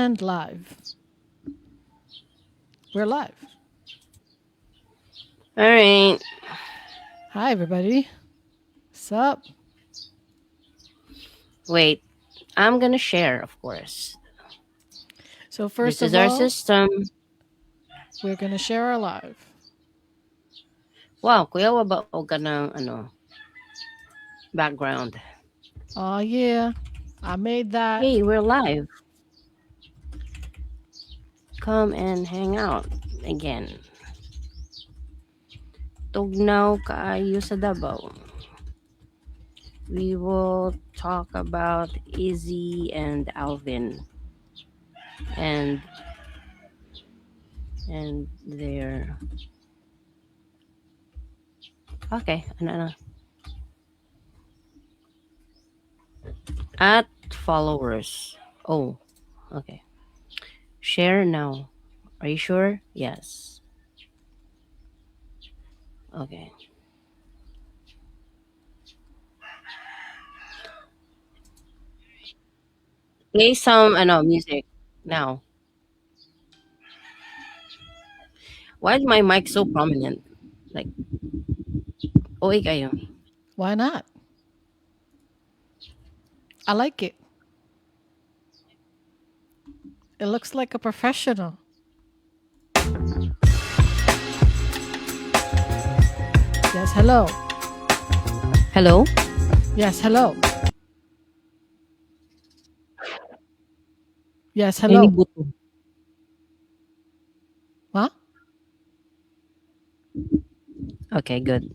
And live. We're live. All right. Hi, everybody. Sup? Wait. I'm gonna share, of course. So first This is of our all, system. We're gonna share our live. Wow, kuya, wa ba og kanang ano background? Oh yeah, I made that. Hey, we're live. Come and hang out again. Tugnaw kaayo sa Davao. We will talk about Izzy and Alvin and their. Okay, ano ano. At followers. Oh, okay. Share now. Are you sure? Yes. Okay. Play some ano music now. Why is my mic so prominent? Like, OA kayo. Why not? I like it. It looks like a professional. Yes, hello. Hello? Yes, hello. Yes, hello. May buto. Huh? Okay, good.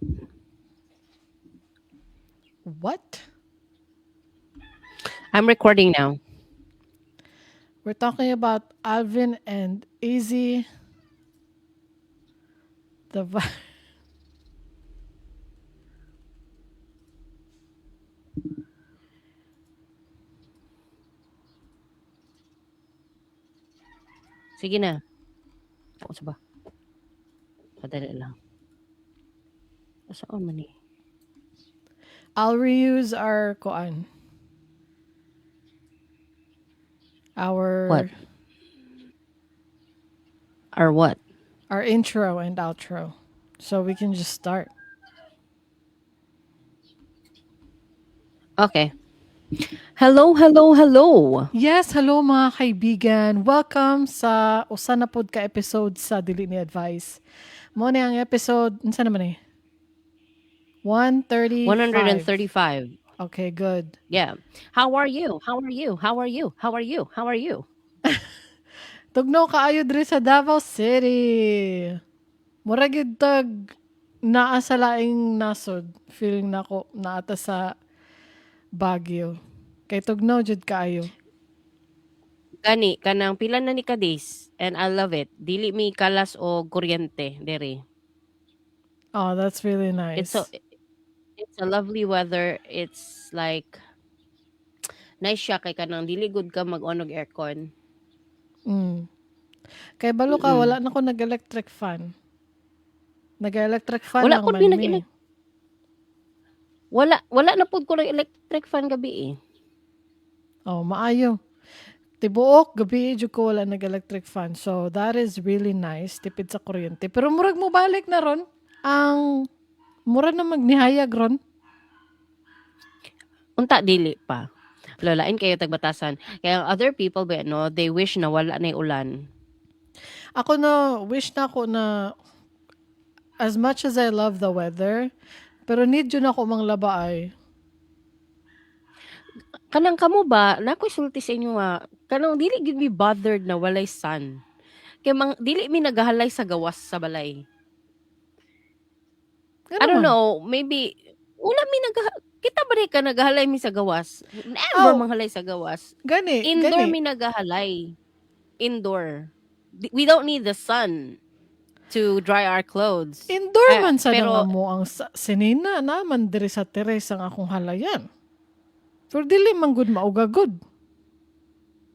What? I'm recording now. We're talking about Alvin and Izzy. The Sige na. Ako sa ba? Padali lang. Saan man eh? I'll reuse our koan. Our What? Our what? Our intro and outro. So we can just start. Okay. Hello, hello, hello. Yes, hello mga kaibigan. Welcome sa usa na pod ka episode sa Dili Ni Advice. Mo ni ang episode, unsa naman eh? 135. 135. Okay, good. Yeah. How are you? How are you? How are you? How are you? How are you? Tugnaw kaayo diri sa Davao City. Mura gyud tag naa sa laing nasod. Feeling nako naa ta sa Baguio. Kay tugnaw jud kaayo. Gani kanang pila na ni ka days and I love it. Dili mi kalas og kuryente diri. Oh, that's really nice. It's a lovely weather. It's like nice siya kay kanang dili gud ka mag-on og aircon. Kay balo ka, wala na ko nag-electric fan. Nag-electric fan Wala lang ko man mi mi. Wala na pud ko nag-electric fan gabi eh. Oh, maayo. Tibuok gabi jud ko wala nag-electric fan. So that is really nice, tipid sa kuryente. Pero murag mo balik na ron ang mura na magnihayag ron. Unta dili pa. Lolain kayo tagbatasan. Kaya ang other people ba no, they wish na wala na ulan. Ako no, wish na ako na as much as I love the weather, pero need yun ako manglaba ay. Kanang kamo ba, na ako'y sulti sa inyo nga, kanang dili gyud mi bothered na walay sun. Kay mang, dili mi nagahalay sa gawas sa balay. Nga I don't naman. know, maybe wala mi kita ba ka nagahalay mi sa gawas? Never Oh. manghalay sa gawas. Gani, Indoor gani. mi nagahalay. Indoor. We don't need the sun to dry our clothes. Indoor Eh, man sa pero nga mo ang sinina naman diri sa terrace ang akong halayan. Pero dili man gud mauga gud.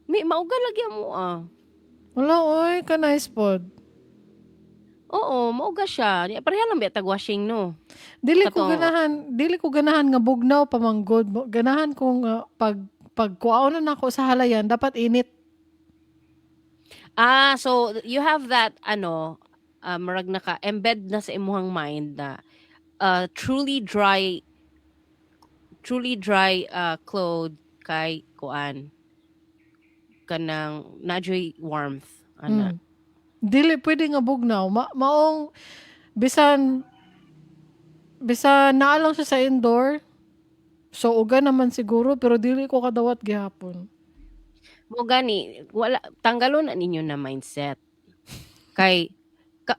Mi mauga lagi mo ah. Wala oy, ka nice pod. Oo, mauga siya. Pareha lang ba tag washing no. Dili ko Kato ganahan, dili ko ganahan nga bugnaw pa man gud. Ganahan ko nga pag kuwaon na nako sa halayan dapat init. Ah, so you have that ano, murag naka-embed na sa imuhang mind na truly dry clothes kay kuan kanang naa juy warmth ana. Dili pwede nga bugnaw. Maong bisan bisan naa lang siya sa indoor. So uga naman siguro, pero dili ko kadawat gihapon. Mo gani wala, tanggalon na ninyo na mindset. Kay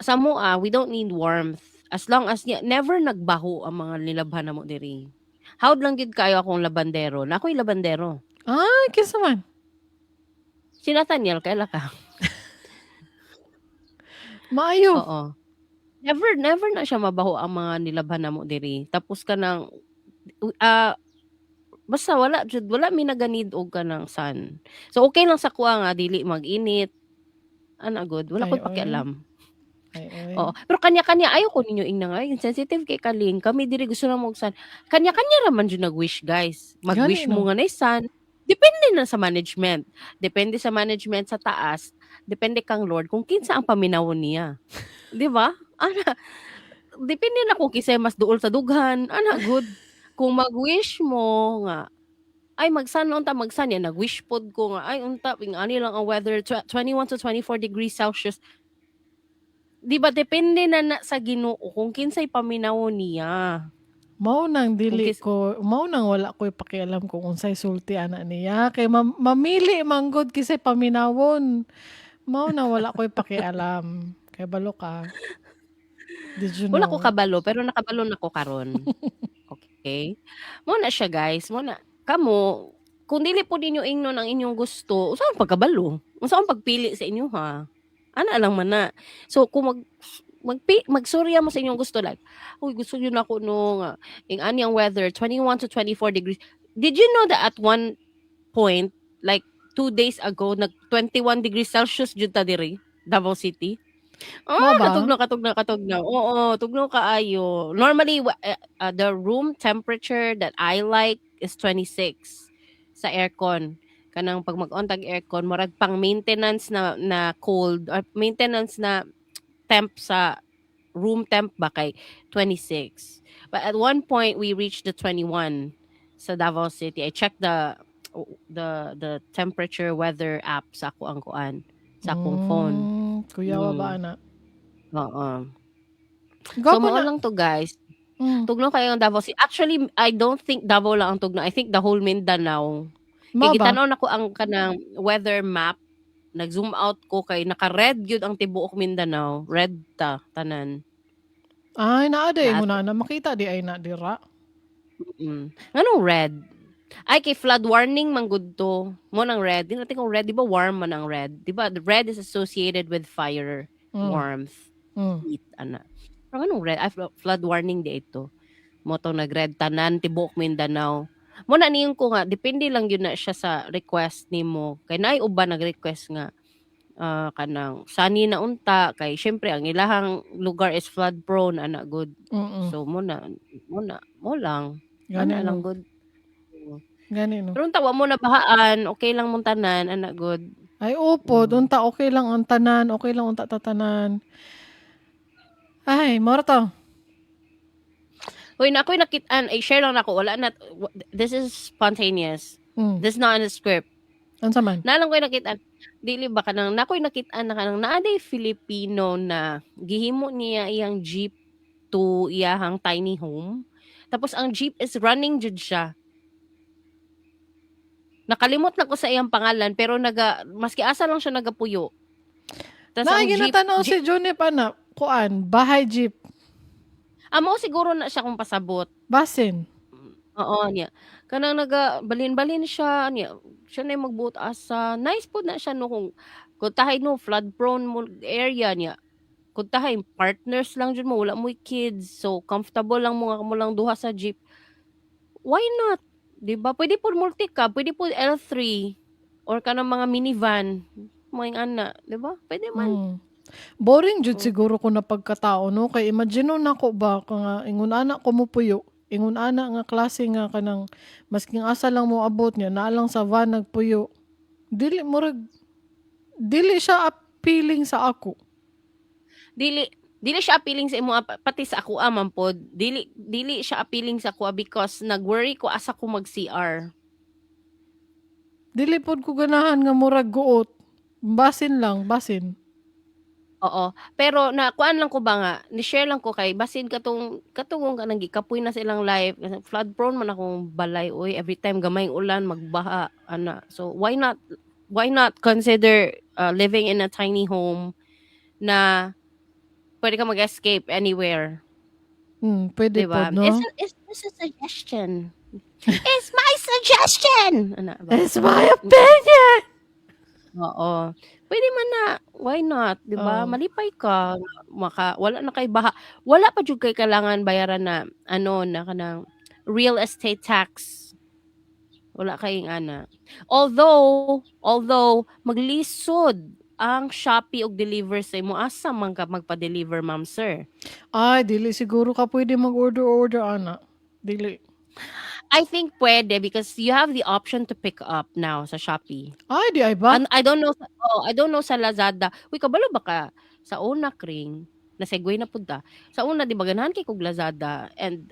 sa moa, we don't need warmth as long as niya, never nagbaho ang mga nilabhan namo diri. Hawd lang gyud kayo akong labandero. Na ako'y labandero. Ay, kinsa man? Si Nathaniel, kaila ka? Maayo. Oo. Never never na siya mabaho ang mga nilabhan namo diri. Tapos kanang basta wala jud, wala mi naga-need og kanang sun. So okay lang sa kuha nga dili mag-init. Ana gud, wala Ay, koy oy. pakialam. Ay, oy. Oo, pero kanya-kanya ayaw ko ninyo ingna nga, "Ay, sensitive kay kaling, kami diri gusto na mo og sun." Kanya-kanya ra man jud nag-wish, guys. Mag-wish Gani mo no. nga nay sun, depende na sa management. Depende sa management sa taas, depende kang Lord kung kinsa ang paminawon niya. 'Di ba? Ana, depende na kung kinsay mas duol sa dughan, ana gud. Kung mag-wish mo nga, ay mag-sun unta, mag-sun ya, nag-wish pod ko nga, ay unta ing-ani lang ang weather, 21 to 24 degrees Celsius. 'Di ba depende na na sa Ginoo kung kinsay paminawon niya. Mao nang Kung dili ko, mao nang wala ko'y pakialam kung unsay sulti ana niya kay mamili man gud kinsay paminawon. Mao nang wala ko'y pakialam. Kay balo ka. Did you Wala ko know? kabalo pero nakabalo na ko karon. Okay? Mao na siya, guys, mao na kamo kung dili po ninyo ingnon ang inyong gusto, unsaon pagkabalo? Unsaon pagpili sa inyo ha? Ana lang man na. So kung magsurya mo sa inyong gusto, like, "Uy, gusto gyud nako no nga ing-ani ang weather, 21 to 24 degrees." Did you know that at one point, like 2 days ago, nag 21 degrees Celsius jud ta diri, Davao City? Mao Ah, ba? katugnaw, katugnaw, katugnaw. Oo, tugnaw kaayo. Normally, the room temperature that I like is 26 sa aircon. Kanang pag mag-on tag aircon, murag pang maintenance na na cold or maintenance na temp sa room temp ba kay 26. But at one point we reached the 21 sa Davao City. I checked the temperature weather app sa ako ang kuan sa akong phone. Kuyawa ba ana? Oo. So Gwapo mao na. Lang to, guys. Tugnaw kayo ang Davao City. Actually, I don't think Davao lang ang tugnaw. I think the whole Mindanao. Kay Mao ba? gitan-aw nako ang kanang weather map. Nag-zoom out ko kay naka-red gyud ang tibuok Mindanao. Red ta tanan. Ay, naa di Naa mo na makita di ay na dira. Nganong red? Ay, kay flood warning man gud to. Mo nang red. Di natin kung red, di ba warm man ang red? Di ba the red is associated with fire, warmth, heat, ana. Pero nganong red? Ay, flood warning di ito. Mo to nag-red tanan tibuok Mindanao. Mo na niyon ko nga depende lang yun na siya sa request nimo. Kay naay uban nag-request nga kanang sunny na unta kay syempre ang ilahang lugar is flood prone ana good. So mo na mo lang. Gani Ana lang no. good. Gani no. Pero unta wa mo na bahaan, okay lang mong tanan ana good. Ay, opo, unta okay lang ang tanan, okay lang unta tatanan. Ay, mao ra to. Uy, na ako'y nakit-an, ay share lang nako, wala na, this is spontaneous. This is not in the script. Unsa man? Naa lang ko'y nakit-an. Dili ba kanang na ako'y nakit-an na kanang naa day Filipino na gihimo niya iyang jeep to iyahang tiny home. Tapos ang jeep is running jud siya. Nakalimot na ko sa iyang pangalan pero naga maski asa lang siya nagapuyo. Tas Naa ang jeep, ginatanaw jeep si Junip ana, kuan, bahay jeep. Amo siguro na siya kung pasabot. Basin. Oo, niya. Kanang naga balin-balin siya niya. Siya na yung magbuot asa. Nice pod na siya no kung tahay no flood prone mo area niya. Kung tahay partners lang jud mo, wala mo'y kids. So comfortable lang mo nga kamo lang duha sa jeep. Why not? 'Di ba? Pwede po multi-cab, pwede po L3 or kanang mga minivan. Mga ana, 'di ba? Pwede man. Boring jud siguro ko na pagkatao no, kay imagine nako ba ka nga ingon ana ko mo puyo, ingon ana nga klase nga kanang masking asa lang mo abot niya naa lang sa van nagpuyo. Dili murag dili siya appealing sa ako. Dili dili siya appealing sa imo, pati sa ako man pod. Dili dili siya appealing sa ako because nag-worry ko asa ko mag-CR. Dili pod ko ganahan nga murag guot. Basin lang, basin. Oo. Pero na kuan lang ko ba nga, ni-share lang ko kay basin katong katong kanang gikapoy na sa ilang life, flood prone man akong balay oy, every time gamayng ulan magbaha ana. So why not consider living in a tiny home na pwede ka mag-escape anywhere? Pwede Diba? pod, no? It's just a suggestion. It's my suggestion. Ana ba? It's my opinion. Oo. Pwede man na, why not, 'di ba? Oo. Malipay ka, maka wala na kay baha. Wala pa jud kay kailangan bayaran na ano na kanang real estate tax. Wala kay ana. Although maglisod ang Shopee og deliver sa imo, asa man ka magpa-deliver, ma'am, sir? Ay, dili siguro ka pwede mag-order-order ana. Dili. I think pwede because you have the option to pick up now sa Shopee. Ay, di ay ba? I don't know oh, I don't know sa Lazada. Uy, kabalo ba ka sa una, Kring? Na segue na pud ta. Sa una, di ba ganahan kay kog Lazada and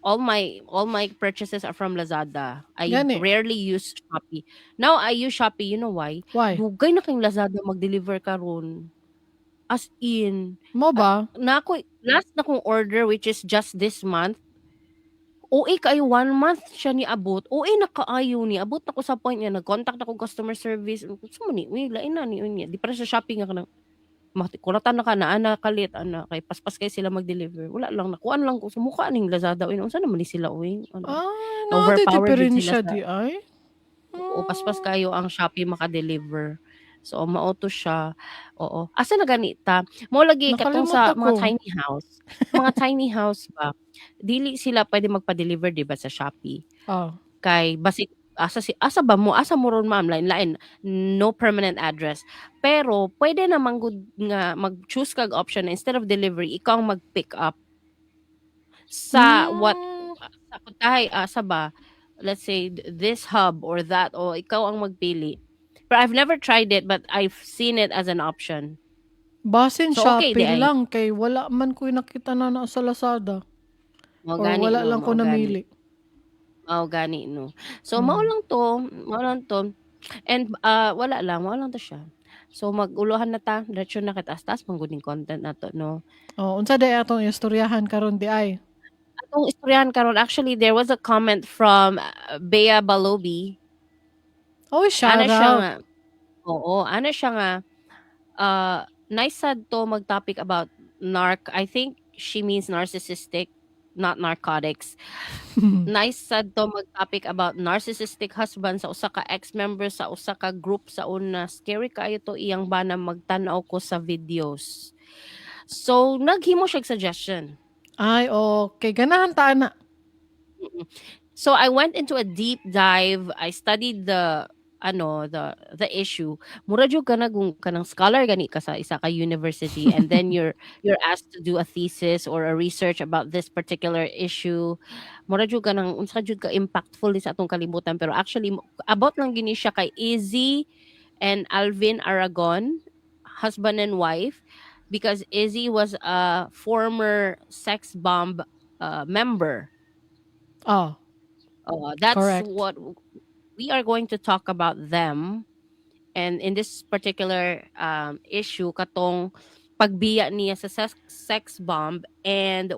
all my purchases are from Lazada. I Gani. Rarely use Shopee. Now I use Shopee, you know why? Why? Dugay na kayong Lazada mag-deliver karon. As in, Mo ba? Na ako last na kong order, which is just this month. OA kaayo, one month siya niabot. OA na kaayo ni abot na ko sa point nga nag-contact ako customer service. Unsa man ni? Uy, lain na ni unya. Di para sa Shopee nga kanang kuratan na ka na ana kalit ana kay paspas kay sila mag-deliver. Wala lang, nakuan lang ko sa mukha ning Lazada, uy, unsa naman ni sila, uy. Ano? Ah, naa Overpowered din diferensya sila sa di ay? Oo, paspas kayo ang Shopee maka-deliver. So mao to siya. Oo. Asa na gani ta? Mao lagi katong Nakalimot sa mga ako. tiny house. Mga tiny house ba, dili sila pwede magpa-deliver, di ba, sa Shopee? Ah. Kay basig asa si asa ba mo, asa mo ron, ma'am, lain-lain, no permanent address. Pero pwede naman gud nga mag-choose kag option na instead of delivery, ikaw ang mag-pick up. Sa what sa kuntahay asa ba, let's say this hub or that, o ikaw ang magpili. But I've never tried it, but I've seen it as an option. Basin So, okay Shopee di ay. lang kay wala man ko'y nakita na naa sa Lazada. Mao Or gani wala no, lang ko mao gani. namili. Mao gani no. So mao lang to, mao lang to. And wala lang, mao lang to siya. So mag-uluhan na ta, diretso na kay taas-taas man gud ning content nato, no. Oh, unsa day atong istoryahan karon di ay? Atong istoryahan karon, actually there was a comment from Bea Balobi. Oh, shout Ana siya out. Nga oo, ana siya nga nice sad to mag-topic about narc. I think she means narcissistic, not narcotics. Nice sad to mag-topic about narcissistic husband sa usa ka ex-member sa usa ka group sa una. Scary kaayo to iyang bana, magtan-aw ko sa videos. So naghimo siya og suggestion. Ay, okay. Ganahan ta ana. So I went into a deep dive. I studied the ano the issue. Mura jud ka na kung kanang scholar gani ka sa isa ka university and then you're asked to do a thesis or a research about this particular issue. Mura jud ka nang unsa jud ka impactful ni sa atong kalibutan, pero actually about lang gini siya kay Izzy and Alvin Aragon, husband and wife, because Izzy was a former Sex Bomb member. Oh. That's Correct. What we are going to talk about them. And in this particular issue, katong pagbiya niya sa Sex Bomb and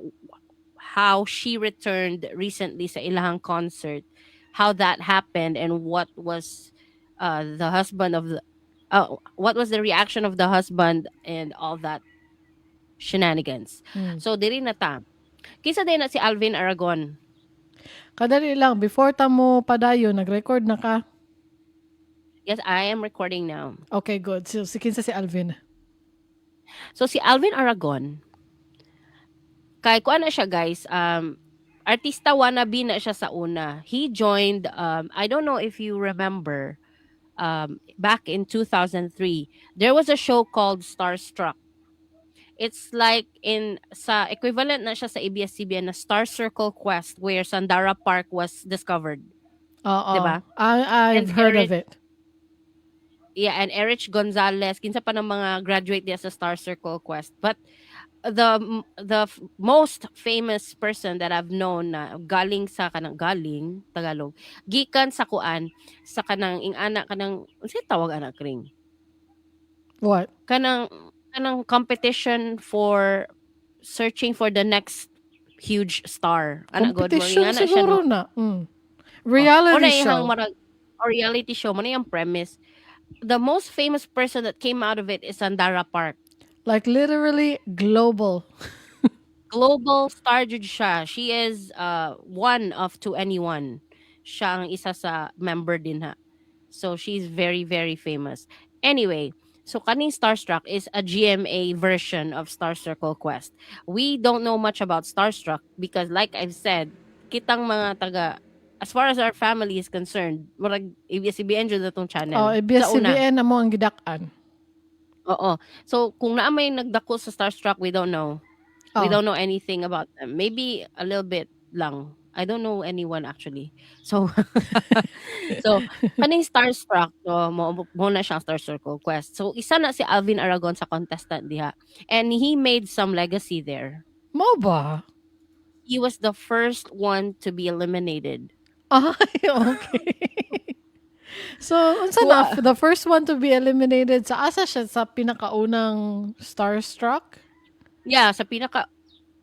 how she returned recently sa ilahang concert, how that happened and what was the reaction of the husband and all that shenanigans. So diri na ta. Kinsa din na si Alvin Aragon? Kadali lang, before ta mo padayon, nag-record na ka? Yes, I am recording now. Okay, good. So, si kinsa si Alvin? So si Alvin Aragon, kay kuan na siya, guys, artista wannabe na siya sa una. He joined, I don't know if you remember, back in 2003, there was a show called Starstruck. It's like in sa equivalent na siya sa ABS-CBN na Star Circle Quest where Sandara Park was discovered. Oo. Diba? I've And heard of Eric it. Yeah, and Erich Gonzalez, kinsa pa ng mga graduate diya sa Star Circle Quest. But the most famous person that I've known na galing sa kanang, galing Tagalog, gikan sa kuan, sa kanang ing-ana, kanang unsay tawag ana, Kring? What? Kanang competition for searching for the next huge star. Ana god mo Competition ingana siya, siguro no? na. Oh, Reality na iyang show. Marag or reality show mo na yung premise. The most famous person that came out of it is Sandara Park. Like literally global. Global star jud siya. She is one of 2NE1. Siya ang isa sa member din ha. So she's very, very famous. Anyway, so kaning Starstruck is a GMA version of Star Circle Quest. We don't know much about Starstruck because, like I've said, kitang mga taga, as far as our family is concerned, murag ABS-CBN jud atong channel. Oh, Sa una. ABS-CBN na mo ang gidak-an. Oo. So kung naa may nagdako sa Starstruck, we don't know. We Oh. don't know anything about them. Maybe a little bit lang. I don't know anyone actually. So kaning Starstruck, so mo na siyang Star Circle Quest. So isa na si Alvin Aragon sa contestant diha. And he made some legacy there. Mo ba? He was the first one to be eliminated. Ay, okay. So, unsa na, the first one to be eliminated sa asa siya, sa pinakaunang Starstruck? Yeah, sa pinaka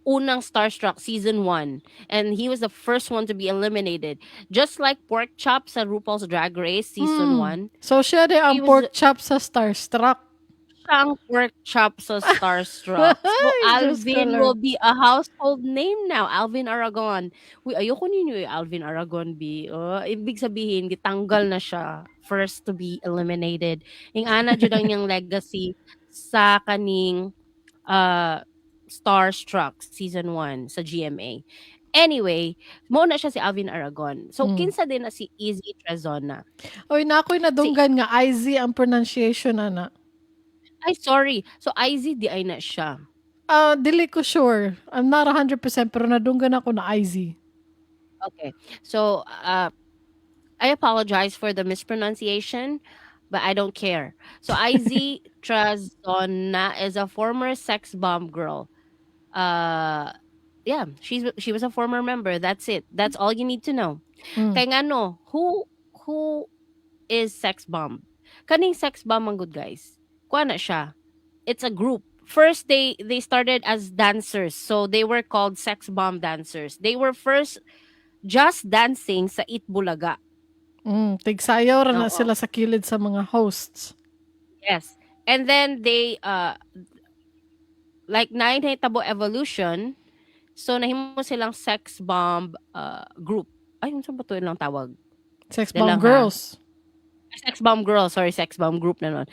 unang Starstruck season 1, and he was the first one to be eliminated. Just like Pork Chop sa RuPaul's Drag Race season 1. So siya din ang He was Pork Chop sa Starstruck. Siya ang Pork Chop sa Starstruck. So Ay, Diyos ko, Alvin Lord. Will be a household name now. Alvin Aragon. Uy, ayoko ninyo eh, Alvin Aragon B. Oh, ibig sabihin, gitanggal na siya. First to be eliminated. Ing ana jud ang iyang legacy sa kaning Starstruck season 1 sa GMA. Anyway, mo na siya si Alvin Aragon. So kinsa din na si Izzy Trazona? Oy, na ako'y nadunggan nga IZ ang pronunciation ana. Ay, sorry. So IZ di ay na siya. Ah, dili ko sure. I'm not 100% pero nadunggan ako na IZ. Okay. So, I apologize for the mispronunciation, but I don't care. So, IZ Trazona is a former Sex Bomb Girl. Yeah, she was a former member. That's it. That's all you need to know. Kay ngano, who is Sex Bomb? Kaning Sex Bomb ang good guys. Kuha na siya. It's a group. First they started as dancers. So they were called Sex Bomb Dancers. They were first just dancing sa Eat Bulaga. Tigsayaw ra na Oo. Sila sa kilid sa mga hosts. Yes. And then they like nine tabo evolution. So nahimo silang Sex Bomb group. Ay, unsa ba to ilang tawag? Sex Yan Bomb lang, ha? Girls. Sex Bomb Girls, sorry, Sex Bomb Group na nun.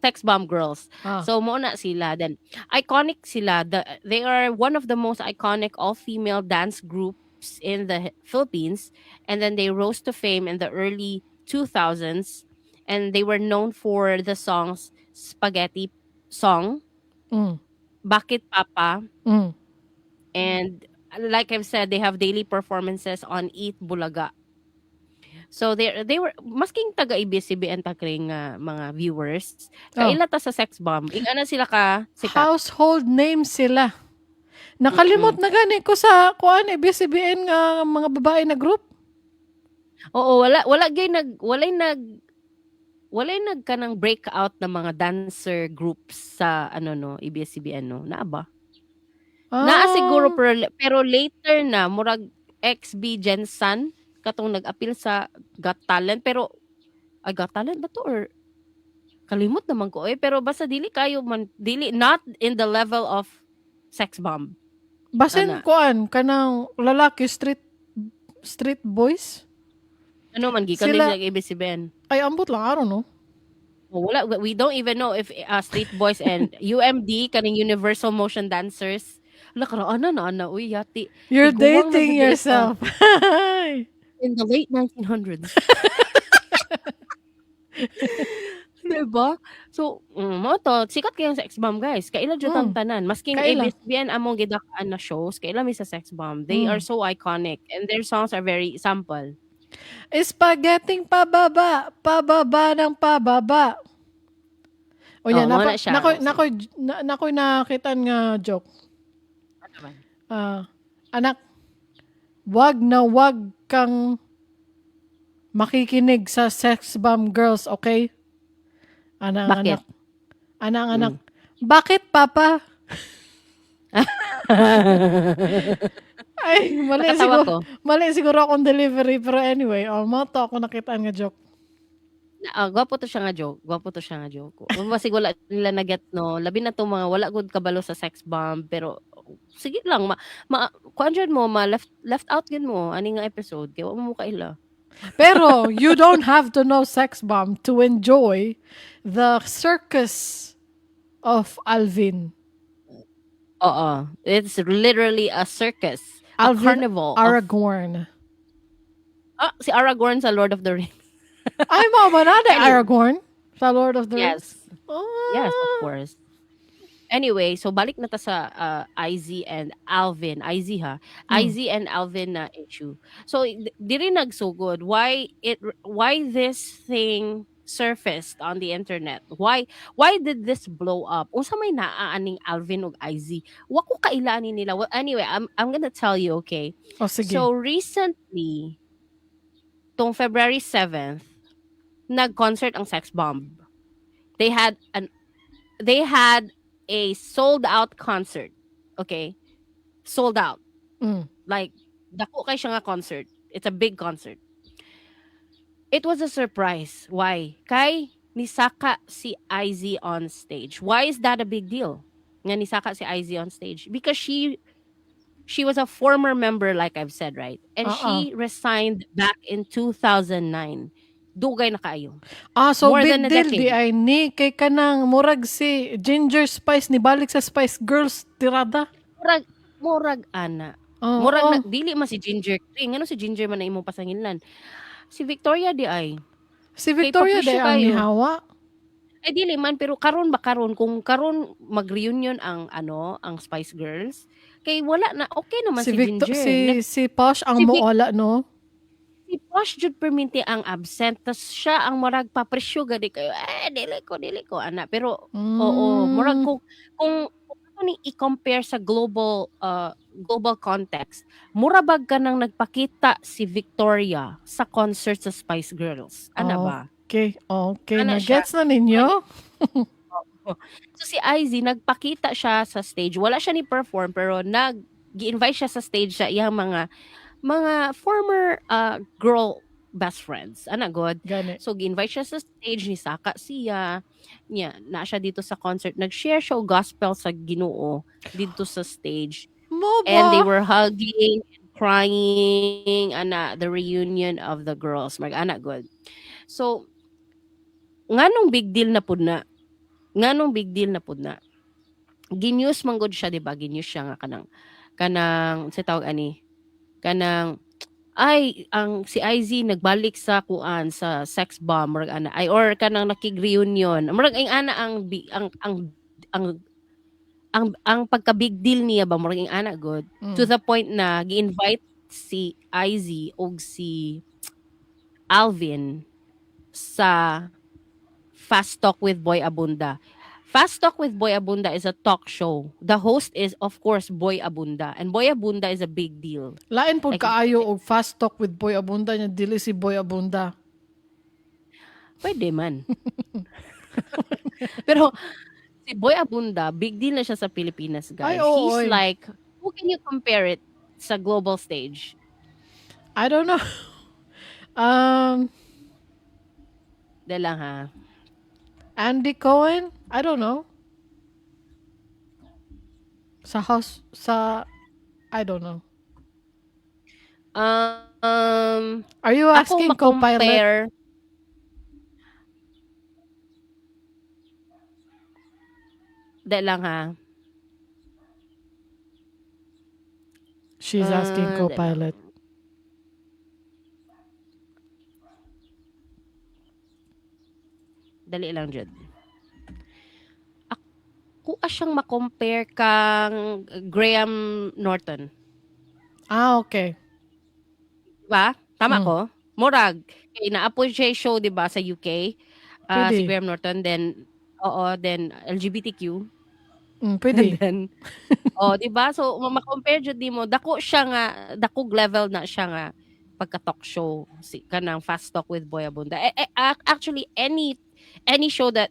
Sex Bomb Girls. Ah. So mo na sila then iconic sila. They are one of the most iconic all-female dance groups in the Philippines, and then they rose to fame in the early 2000s, and they were known for the songs Spaghetti Song, Bakit Papa, and like I've said, they have daily performances on Eat Bulaga. So they were masking taga ABS-CBN ta, Kring, nga mga viewers. Kaila ta sa Sex Bomb. Ingana sila ka sikat. Household name sila. Nakalimot na gani ko sa kuan, ABS-CBN nga mga babae na group. Oo, wala wala gyud nag walay nag walay nag kanang breakout na mga dancer groups sa ano no, ABS-CBN, no. Naa ba? Naa siguro pero later na, murag XB Gensan katong nag-apil sa Got Talent, pero ay, Got Talent ba to or kalimot naman ko eh, pero basta dili kayo man, dili, not in the level of Sex Bomb. Basin Ana. kuan kanang lalaki, Street Boys. Ano man gikan Sila din sa ABS-CBN? Ay, ambot lang, I don't know. Oh, wala, we don't even know if Street Boys and UMD, kaning Universal Motion Dancers. Wala karaan na na uy, yati. You're Iguwang na dating jud ito. Yourself. In the late 1900s. Diba? So, mo to, sikat kayong Sex Bomb, guys. Kaila jud ang tanan. Masking Kaila. ABS-CBN among gidak-an na shows, kaila mi sa Sex Bomb. They are so iconic and their songs are very sample. Spaghetti pababa, pababa ng pababa. O yan, Oh, mao napa, na siya. nakoy nakitaan nga joke. Ano man? Ah, anak, wag na wag kang makikinig sa Sex Bomb Girls, okay? Ana ang Bakit? anak. Ana ang anak. Bakit, Papa? Ay, mali Nakatawa siguro. ko. Mali siguro akong delivery. Pero anyway, oh, mao to ako nakitaan nga joke. Ah, gwapo to siya nga joke. Gwapo to siya nga joke. Basig wala nila na get, no. Labi na to mga wala gud kabalo sa Sex Bomb, pero sige lang, ma kuan jud mo, ma left left out gid mo ani nga episode kay wa mo kaila. Pero you don't have to know Sex Bomb to enjoy the circus of Alvin. Oo. It's literally a circus. A Alvin carnival. Aragorn. Ah, si Aragorn sa Lord of the Rings. Ay, mao ba na Anyway. Aragorn sa Lord of the Rings? Yes. Ah. Yes, of course. Anyway, so balik na ta sa IZ and Alvin. IZ ha. IZ and Alvin na issue. So diri nagsugod why this thing surfaced on the internet. Why did this blow up? Unsa may naa aning Alvin ug IZ? Wa ko kaila ani nila. Well, anyway, I'm gonna tell you, okay? Oh, sige. So recently, tong February 7th, nag-concert ang Sex Bomb. They had a sold out concert. Okay? Sold out. Like dako kay siya nga concert. It's a big concert. It was a surprise. Why? Kay nisaka si IZ on stage. Why is that a big deal? Nga nisaka si IZ on stage because she was a former member, like I've said, right? And Oo. she resigned back in 2009. Dugay na kaayo. Ah, so More big than a deal decade. di ay ni kay kanang murag si Ginger Spice ni balik sa Spice Girls tirada. Murag murag ana. Oo. Murag na, dili man si Ginger. Kay ngano si Ginger man na imong pasanginlan? Si Victoria di ay. Si Victoria Kay di ang papresyo kayo. nihawa. Ay, dili man, pero karon ba, karon kung karon mag-reunion ang ano, ang Spice Girls, kay wala na, okay naman Si si, Victor Ginger. si si Posh ang moala, no? Si Posh jud perminti ang absent, tas siya ang murag papresyo gani kayo. Eh, dili ko ana, pero oo, murag kung ato ni i-compare sa global context, mura bag ka nang nagpakita si Victoria sa concert sa Spice Girls. Ana Oh. ba? Okay. Ana siya. Na-gets na ninyo? So si IZ, nagpakita siya sa stage. Wala siya ni perform, pero nag gi-invite siya sa stage sa iyang mga former girl best friends. Ana god. Gani. So gi-invite siya sa stage, ni saka siya. Niya na siya dito sa concert. Nag-share siya og gospel sa Ginoo dito sa stage. Mo ba? And they were hugging and crying ana, the reunion of the girls. Mag ana good. So nganong big deal na pud na? Nganong big deal na pud na? Ginews man gud siya, di ba? Ginews siya nga kanang sa tawag ani, kanang ay ang si IZ nagbalik sa kuan, sa Sex Bomb, murag ana ay, or kanang nakig-reunion, murag ang ana ang bi- ang pagka big deal niya ba, murag ang ana good, to the point na gi-invite si IZ og si Alvin sa Fast Talk with Boy Abunda. Fast Talk with Boy Abunda is a talk show. The host is, of course, Boy Abunda. And Boy Abunda is a big deal. Lain pud Like, kaayo og Fast Talk with Boy Abunda nya dili si Boy Abunda. Pwede man. Pero si Boy Abunda, big deal na siya sa Pilipinas, guys. Ay, oo, He's oy. like, who can you compare it sa global stage? I don't know. Dahil lang ha. Andy Cohen? I don't know. Sa house sa I don't know. Are you Ako asking Copilot? ma-compare. Dahil lang ha. She's asking Ah, dahil lang. Copilot. Dali lang, Jud. Ako siyang ma-compare kang Graham Norton. Ah, okay. Diba? Tama Mm. ko? Murag. Kay naapoy siya show, diba, sa UK. Ah, si Pwede. Graham Norton. Then, Oo, then LGBTQ. Pwede. And then, oh, 'di ba? So ma-compare jud nimo, dako siya nga, dakog level na siya nga pagka talk show, si kanang Fast Talk with Boy Abunda. Eh, eh, actually any show that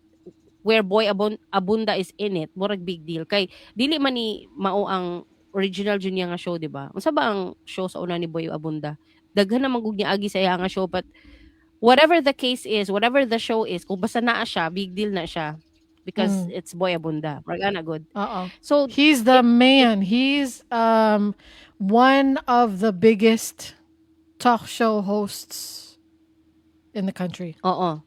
where Boy Abunda is in it, murag big deal kay dili man ni mao ang original jud niya nga show, 'di ba? Unsa ba ang show sa una ni Boy Abunda? Daghan naman gud niya agi sa iya nga show, but whatever the case is, whatever the show is, kung basta naa siya, big deal na siya because it's Boy Abunda. Murag ana gud. Oo. So He's the man. He's one of the biggest talk show hosts in the country. Oo.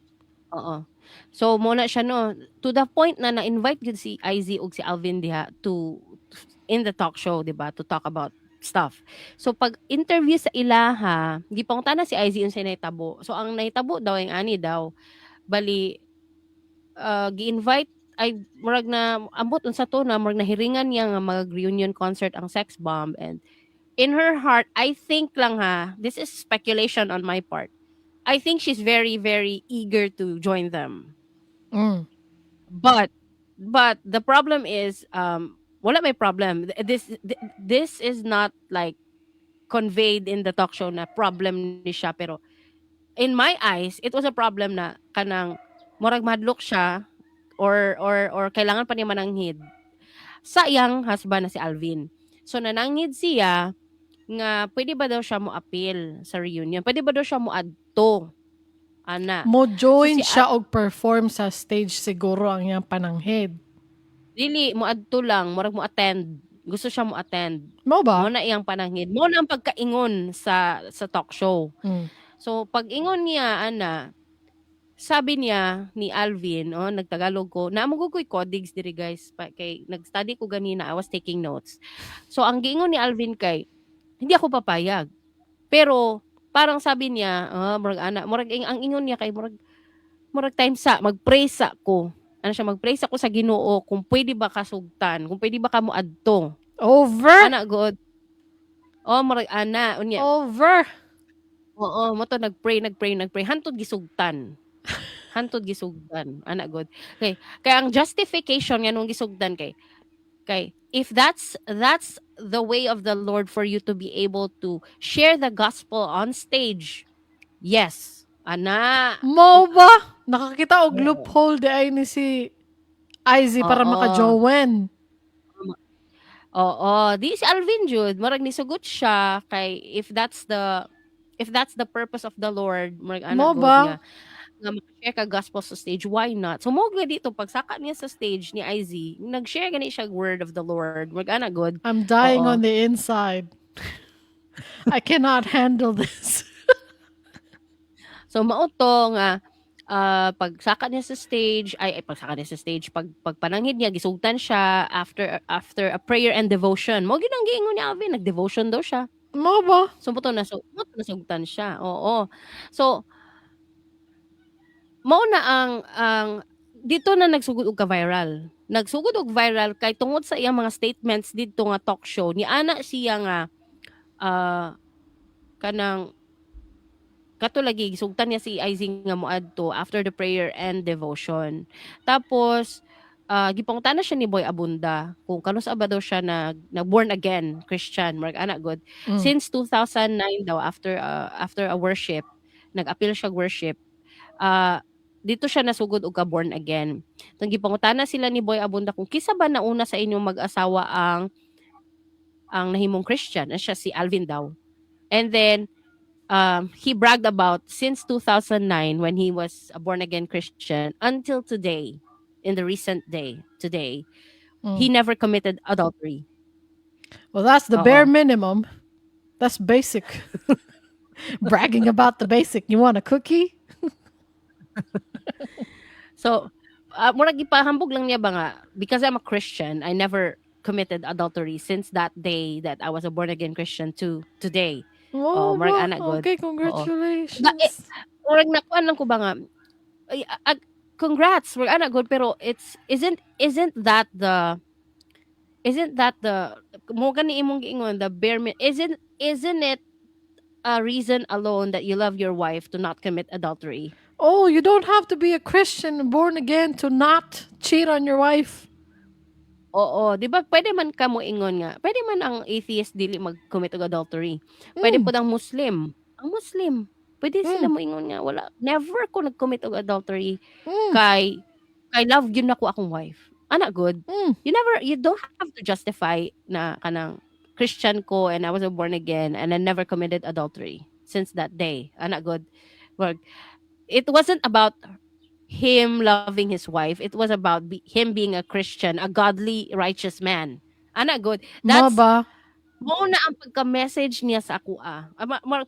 So mo na siya, no, to the point na na-invite gud si IZ ug si Alvin diha to in the talk show, 'di ba, to talk about stuff. So pag interview sa ilaha, gipangutana si IZ unsay nahitabo. So ang nahitabo daw ang ani daw, bali gi-invite ay murag na ambot unsa to na murag nahiringan niya nga mag-reunion concert ang Sex Bomb, and in her heart, I think lang ha, this is speculation on my part, I think she's very, very eager to join them. But the problem is, wala may problem. This is not like conveyed in the talk show na problem ni siya, pero in my eyes it was a problem na kanang murag mahadlok siya or kailangan pa niya mananghid sa iyang husband na si Alvin. So nananghid siya nga pwede ba daw siya mo appeal sa reunion? Pwede ba daw siya mo adto? Ana. Mo join So, si siya og perform sa stage siguro ang iyang pananghid. Dili mo adto lang, murag mo attend. Gusto siya mo attend. Mo ba? Mo na iyang pananghid. Mo na ang pagkaingon sa talk show. So pag ingon niya ana, sabi niya ni Alvin, oh, nagtagalog ko. Naa man ko'y codigs diri, guys, pa, kay nag-study ko ganina, I was taking notes. So ang giingon ni Alvin kay hindi ako papayag. Pero parang sabi niya, ah, murag ana, murag ang ingon niya kay murag time sa mag-pray sa ko. Ano siya, mag-pray sa ko sa Ginoo kung pwede ba kasugtan, kung pwede ba ka mo adto. Over? Ana god. Oh, murag ana unya. Over. Oo, mo to nag-pray, nag-pray, nag-pray hantod gisugtan. Hantod gisugtan, ana god. Okay, kaya ang justification nga nung gisugtan kay if that's the way of the Lord for you to be able to share the gospel on stage. Yes. Ana. Mo ba? Nakakita og loophole di ay ni si IZ para maka-join. Oo, di si Alvin jud, murag nisugot siya kay if that's the purpose of the Lord, murag ana Mo gud ba? Nga maka-share ka gospel sa stage, why not? So mo dito pagsaka niya sa stage ni IZ, nag-share gani siya word of the Lord, murag ana gud. I'm dying Oo. On the inside. I cannot handle this. So mao to nga pagsaka niya sa stage, ay, pagsaka niya sa stage, pagpananghid niya, gisugtan siya after a prayer and devotion. Mo ginang giingon ni Alvin, nag-devotion daw siya. Mo ba? So mo to nasugtan siya. Oo. So mao na ang dito na nagsugod og ka-viral. Nagsugod og viral kay tungod sa iyang mga statements didto nga talk show ni ana siya nga kanang kato lagi gisugtan niya si IZ nga moadto after the prayer and devotion. Tapos gipangutana siya ni Boy Abunda kung kanus-a ba daw siya na born again Christian, murag ana gud. Since 2009 daw, after a worship, nag-appeal siya worship, dito siya nasugod og ka born again. Tong gipangutana sila ni Boy Abunda kung kisa ba nauna sa inyong mag-asawa ang nahimong Christian, and siya si Alvin daw. And then he bragged about since 2009 when he was a born again Christian until today, in the recent day today, he never committed adultery. Well, that's the bare Oo. Minimum. That's basic. Bragging about the basic. You want a cookie? So, murag gipahambog lang niya ba nga because I'm a Christian, I never committed adultery since that day that I was a born again Christian to today. Oh, Oh, murag ba? ana gud. Okay, Oo. congratulations. Da, eh, murag nakuan lang ko ba nga ay, congrats, murag ana gud, pero it's isn't that the mo gani imong giingon, the bare isn't it a reason alone that you love your wife to not commit adultery? Oh, you don't have to be a Christian born again to not cheat on your wife. Oo, 'di ba pwede man ka mo ingon nga, pwede man ang atheist dili mag-commit og adultery. Pwede pod ang Muslim. Ang Muslim, pwede sila moingon nga wala, never ko nag-commit og adultery kay kay love gyud nako akong wife. Ana gud. You don't have to justify na kanang Christian ko and I was a born again and I never committed adultery since that day. Ana gud. Well, it wasn't about him loving his wife. It was about him being a Christian, a godly, righteous man. Ana gud. Mo That's ba? Mao na ang pagka-message niya sa ako ah.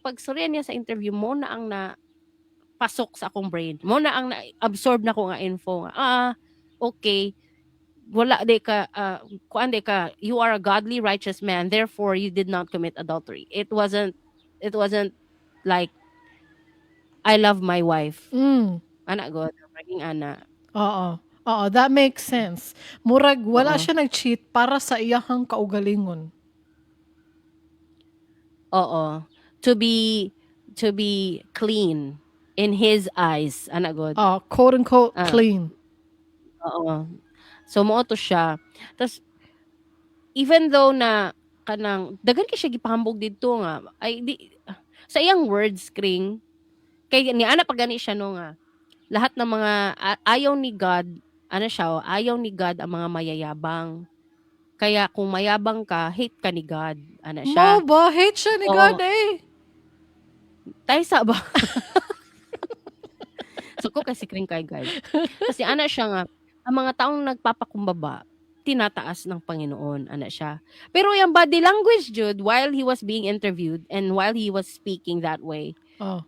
Pagstorya niya sa interview, mao na ang na pasok sa akong brain. Mao na ang na-absorb na ko nga info nga, ah, okay. Wala di ka kuan di ka, you are a godly, righteous man, therefore you did not commit adultery. It wasn't like I love my wife. Ana gud, maging ana. Oo. Oo, that makes sense. Murag wala Oo. Siya nag-cheat para sa iyahang kaugalingon. Oo. To be clean in his eyes, ana gud. Oh, quote unquote clean. Oo. So mao to siya. Tas even though na kanang daghan kay siya gipahambog didto nga ay di sa iyang words, kring kay ni ana pa gani siya no nga lahat ng mga ayaw ni God, ano siya, oh, ayaw ni God ang mga mayayabang. Kaya kung mayabang ka, hate ka ni God. Ana siya. Mo ba? Hate siya ni Oo. God eh. Taysa ba? So ko kasi kring kay God. Kasi ana siya nga, ang mga taong nagpapakumbaba, tinataas ng Panginoon, ana siya. Pero yung body language, jud, while he was being interviewed and while he was speaking that way,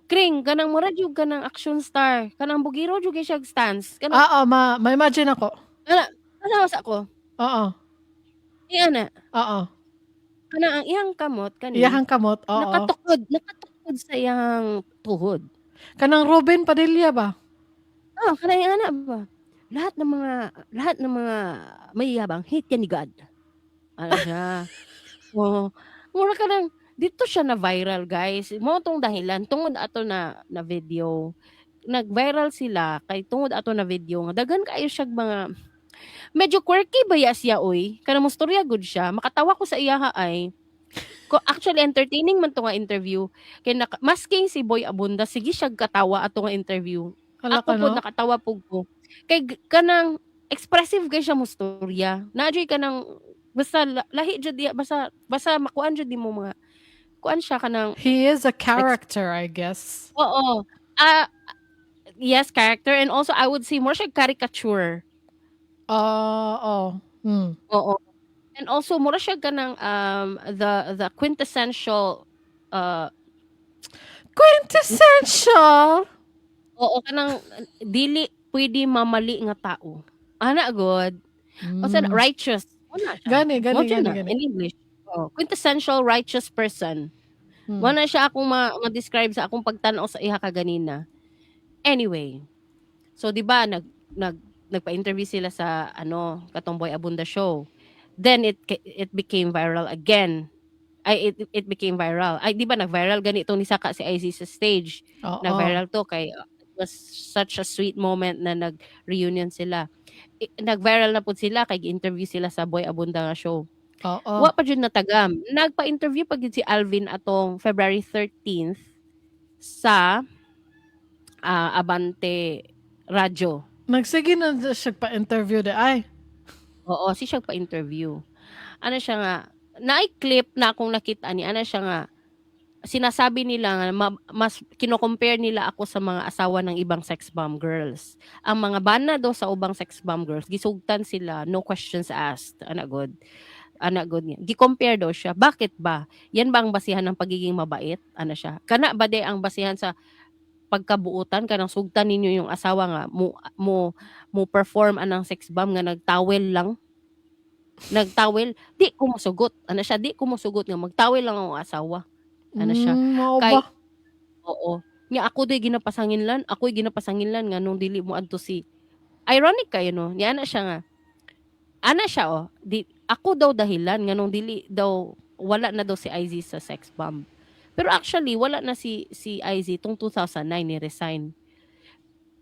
kring, kanang mura jud kanang action star, kanang bugiro jud kay siya stance. Kanang, Ah, oh, ma-imagine ako. Ana, ana sa ako. Oo. Iya na. Oo. Kana ang iyang kamot kani. Iyahang kamot, oo. Nakatukod, nakatukod sa iyang tuhod. Kanang Robin Padilla ba? Oh, kanang ana ba? Lahat ng mga mayayabang, hate yan ni God. Ano siya? Oh, mura ka nang dito siya na viral, guys. Mao tong dahilan tungod ato na na video. Nag-viral sila kay tungod ato na video nga daghan kaayo siya mga medyo quirky ba ya siya oy. Kanang mostorya gud siya. Makatawa ko sa iyaha ay. Ko actually entertaining man to nga interview. Kay masking si Boy Abunda sige siya katawa ato nga interview. Hala Ako ka, pod no? nakatawa pug ko. Kay kanang expressive kay siya mostorya. Naa jud kanang basta lahi jud diya, basta basta makuan jud nimo mga kuan siya kanang He is a character, I guess. Oo. Ah, yes, character, and also I would say more siya caricature. Oo. Oo. And also mura siya kanang the quintessential Quintessential. Oo, kanang dili pwede mamali nga tao. Ana gud. O sa righteous. Mao na siya. Gani, gani, Mao jud gani, na, gani. in English. Oh, quintessential righteous person. Mao na siya akong ma-describe sa akong pagtan-aw sa iha kaganina. Anyway, so 'di ba nag nag nagpa-interview sila sa ano, katong Boy Abunda show. Then it became viral again. Ay, it became viral. Ay, 'di ba nag-viral ganito ni saka si IZ sa stage. Oo. Nag-viral to kay it was such a sweet moment na nag-reunion sila. Nag-viral na pud sila kay gi-interview sila sa Boy Abunda nga show. Oo. Wa pa jud natagam. Nagpa-interview pa gyud si Alvin atong February 13th sa Abante Radyo. Nagsige na siya pa-interview de ay. Oo, si siya pa-interview. Ano siya nga, naay clip na akong nakita ni ana siya nga sinasabi nila nga mas kino-compare nila ako sa mga asawa ng ibang sex bomb girls. Ang mga bana daw sa ubang sex bomb girls, gisugtan sila, no questions asked. Ana god. Ana god niya. Gi-compare daw siya. Bakit ba? Yan ba ang basihan ng pagiging mabait? Ana siya. Kana ba de ang basihan sa pagkabuutan, kanang sugtan ninyo yung asawa nga mo mo mo perform anang sex bomb nga nagtawel lang? Nagtawel, di ko mosugot. Ana siya, di ko mosugot nga magtawel lang ang asawa. Ana siya. Mao Kay ba? Oo. Nga ako do'y ginapasanginlan, ako'y ginapasanginlan nga nung dili mo adto si ironic kayo no. Ni ana siya nga. Ana siya oh, di ako daw dahilan nga nung dili daw, wala na daw si IZ sa sex bomb. Pero actually wala na si si IZ tong 2009 ni resign.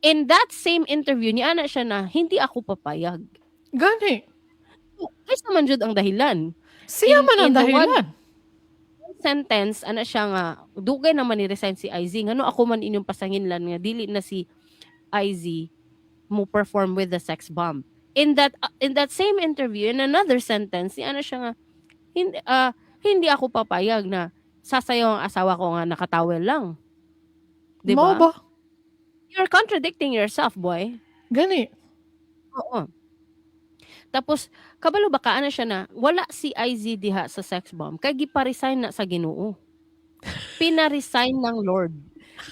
In that same interview, niana siya na, "Hindi ako papayag." Gani. Kinsa man jud ang dahilan? Siya man ang In the one dahilan. Sentence, ana siya nga, dugay naman ni-resign si IZ. Ngano ako man inyong pasanginlan nga dili na si IZ mo perform with the Sex Bomb? In that same interview, in another sentence, niana siya nga, hindi ako papayag na sasayaw ang asawa ko nga nakatawel lang. 'Di Mao ba? ba? You're contradicting yourself, boy. Gani. Oo. Tapos kabalo ba ka, ana siya na wala si IZ diha sa Sex Bomb kay gipa-resign na sa Ginoo. Pina-resign ng Lord.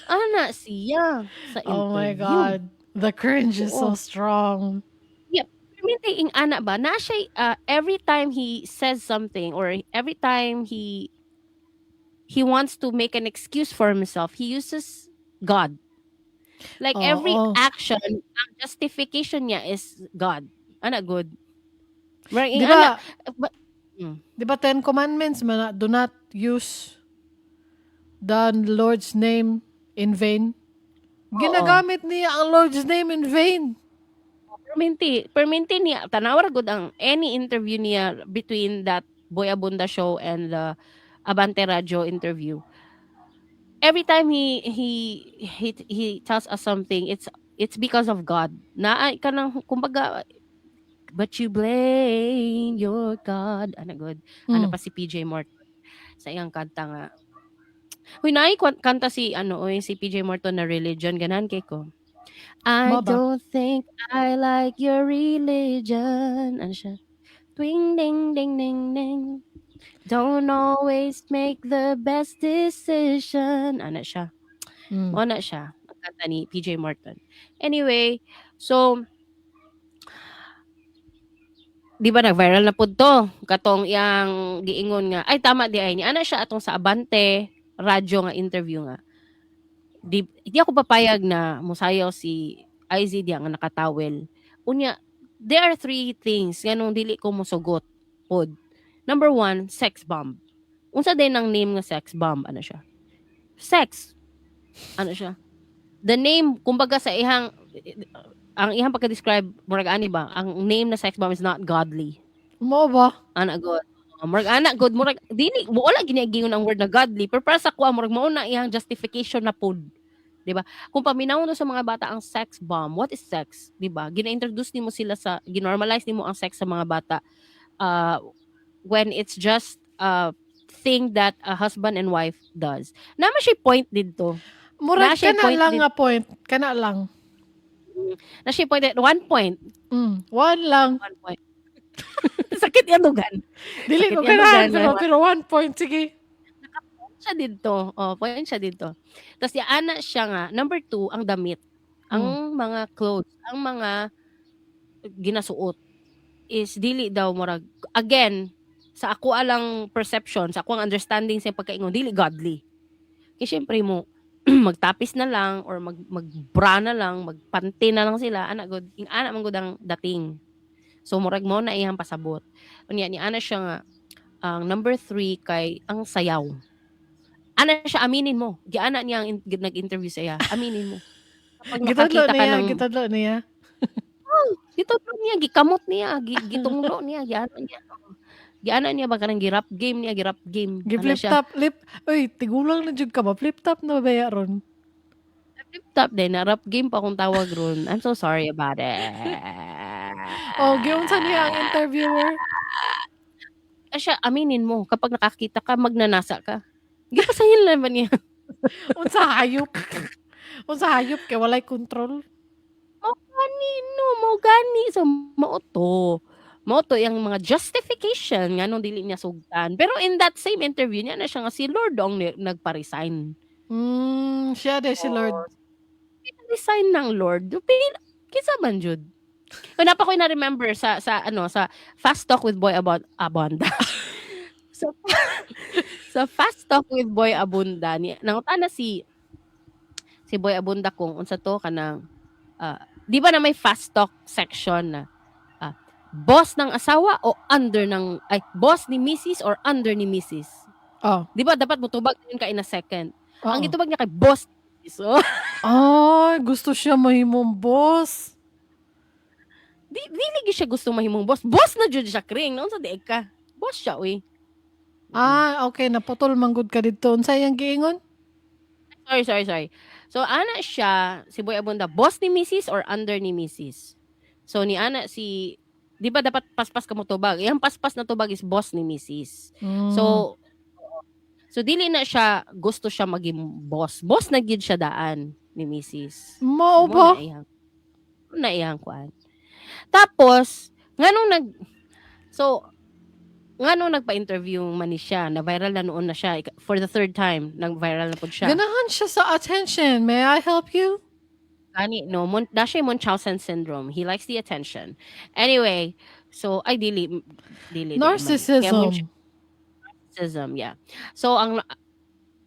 Ana siya sa Oh my interview. God. The cringe is so Oo. Strong. Yep. Permente ing ana ba na siya, every time he says something or every time he wants to make an excuse for himself, he uses God. Like every Oo. Action, ang justification niya is God. Ana good. Murag Di ing ana ba? But Di ba Ten Commandments man na, do not use the Lord's name in vain? Oo. Ginagamit niya ang Lord's name in vain. Perminti, perminti niya, tanawa ra gud ang any interview niya between that Boy Abunda show and the Abante Radio interview. Every time he tells us something, it's because of God. Na kanang kumbaga, "But you blame your God." Ana good. Ano pa si PJ Morton sa iyang kanta nga. Huy, naay kanta si ano oy, si PJ Morton na religion, ganahan kay ko. "I Mao ba? Don't think I like your religion." Ano siya? Twing ding ding ding ding. "Don't always make the best decision." Ano siya? Mao na siya. Ang kanta ni PJ Morton. Anyway, so di ba nag-viral na pud to katong iyang giingon nga, ay, tama di ay ni ana siya atong sa Abante Radyo nga interview nga di ako papayag na musayaw si IZ diya nga nakatawel. Unya, there are three things nganong dili ko mosugot pod. Number one, Sex Bomb. Unsa din ang name nga Sex Bomb? Ano siya? Sex. Ano siya? The name, kumbaga sa ihang ang ihang pagka-describe, murag ani ba, ang name na Sex Bomb is not godly. Mao ba? Ana god. Murag ana god, murag dili wala ginagingon ang word na godly, pero para sa kuha murag mao na iyang justification na pod. 'Di ba? Kung paminawon no sa mga bata ang Sex Bomb, what is sex? 'Di ba? Gina-introduce nimo sila sa ginormalize nimo ang sex sa mga bata when it's just a thing that a husband and wife does. Naa man siya point didto. Murag Naa siya kana point lang dito. Nga point. Kana lang. Na siya point, one point. One lang. One point. Sakit yan dugan. Dili Sakit ko yan ganahan, dugan. pero one point sige. Siya didto. Oh, point siya didto. Tapos ana siya nga, number two, ang damit. Ang mga clothes, ang mga ginasuot is dili daw murag, again, sa ako alang perception, sa ako ang understanding sa pagkaingon, dili godly. Kaya syempre mo magtapis na lang or magbra na lang, magpanty na lang sila, ana god, ing ana man gud ang dating. So murag mo na iyang pasabot. Unya ni ana siya nga ang number three kay ang sayaw. Ana siya, "Aminin mo." Giana niya ang nag-interview sa iya. "Aminin mo. Kapag Gitudlo nakakita ka niya, ng" gitudlo niya. Gitudlo niya, gikamot niya, gitunglo niya, giano niya. Giana niya ba kanang gi-rap game niya, gi-rap game. Gi Ana flip siya. top lip. Uy, tigulang na jud ka ba? Flip top na ba baya ron? Flip top din, na rap game pa akong tawag ron. I'm so sorry about it. Oh, giunsa niya ang interviewer? Ah, siya, "Aminin mo, kapag nakakita ka, magnanasa ka." Gipasangil na ba niya? Unsa hayop? Unsa hayop kay walay kontrol? Mao gani no, mao gani. So mao to. Mao to yang mga justification nganong dili niya sugtan. Pero in that same interview niya na siya nga si Lord ang nagpa-resign. Siya de si Lord. Resign ng Lord. Kinsa man jud? Wala pa ko na-remember sa ano, sa Fast Talk with Boy About Abunda. So sa Fast Talk with Boy Abunda ni nangutana si Boy Abunda kung unsa to kanang di ba na may fast talk section na boss ng asawa o under ng, ay, boss ni Mrs. or under ni Mrs. Oh. Di ba dapat mutubag yun ka in a second? Oo. Ang gitubag niya kay boss. So, Ay, gusto siya mahimong boss. Di dili gyud siya gusto mahimong boss. Boss na jud siya, Kring. Noon sa dieg ka. Boss siya, uy. Ah, okay, naputol manggod ka didto. Unsa iyang giingon? Sorry, sorry, sorry. So, ana siya, si Boy Abunda, boss ni Mrs. or under ni Mrs.? So, ni ana si, di ba dapat paspas ka mo tubag? Iyang paspas na tubag is boss ni Mrs. So, dili na siya, gusto siya maging boss. Boss na gid siya daan ni Mrs. Mao So, ba? Mo na iyang kuan. Tapos, nganong nag, so, nganong nagpa-interview man ni siya, na viral na noon na siya, for the third time, nag-viral na pud siya. Ganahan siya sa attention. May I help you? Gani, no, na siya Munchausen syndrome. He likes the attention. Anyway, so, ay, dili, dili, dili man. Narcissism. Kaya narcissism, yeah. So, ang,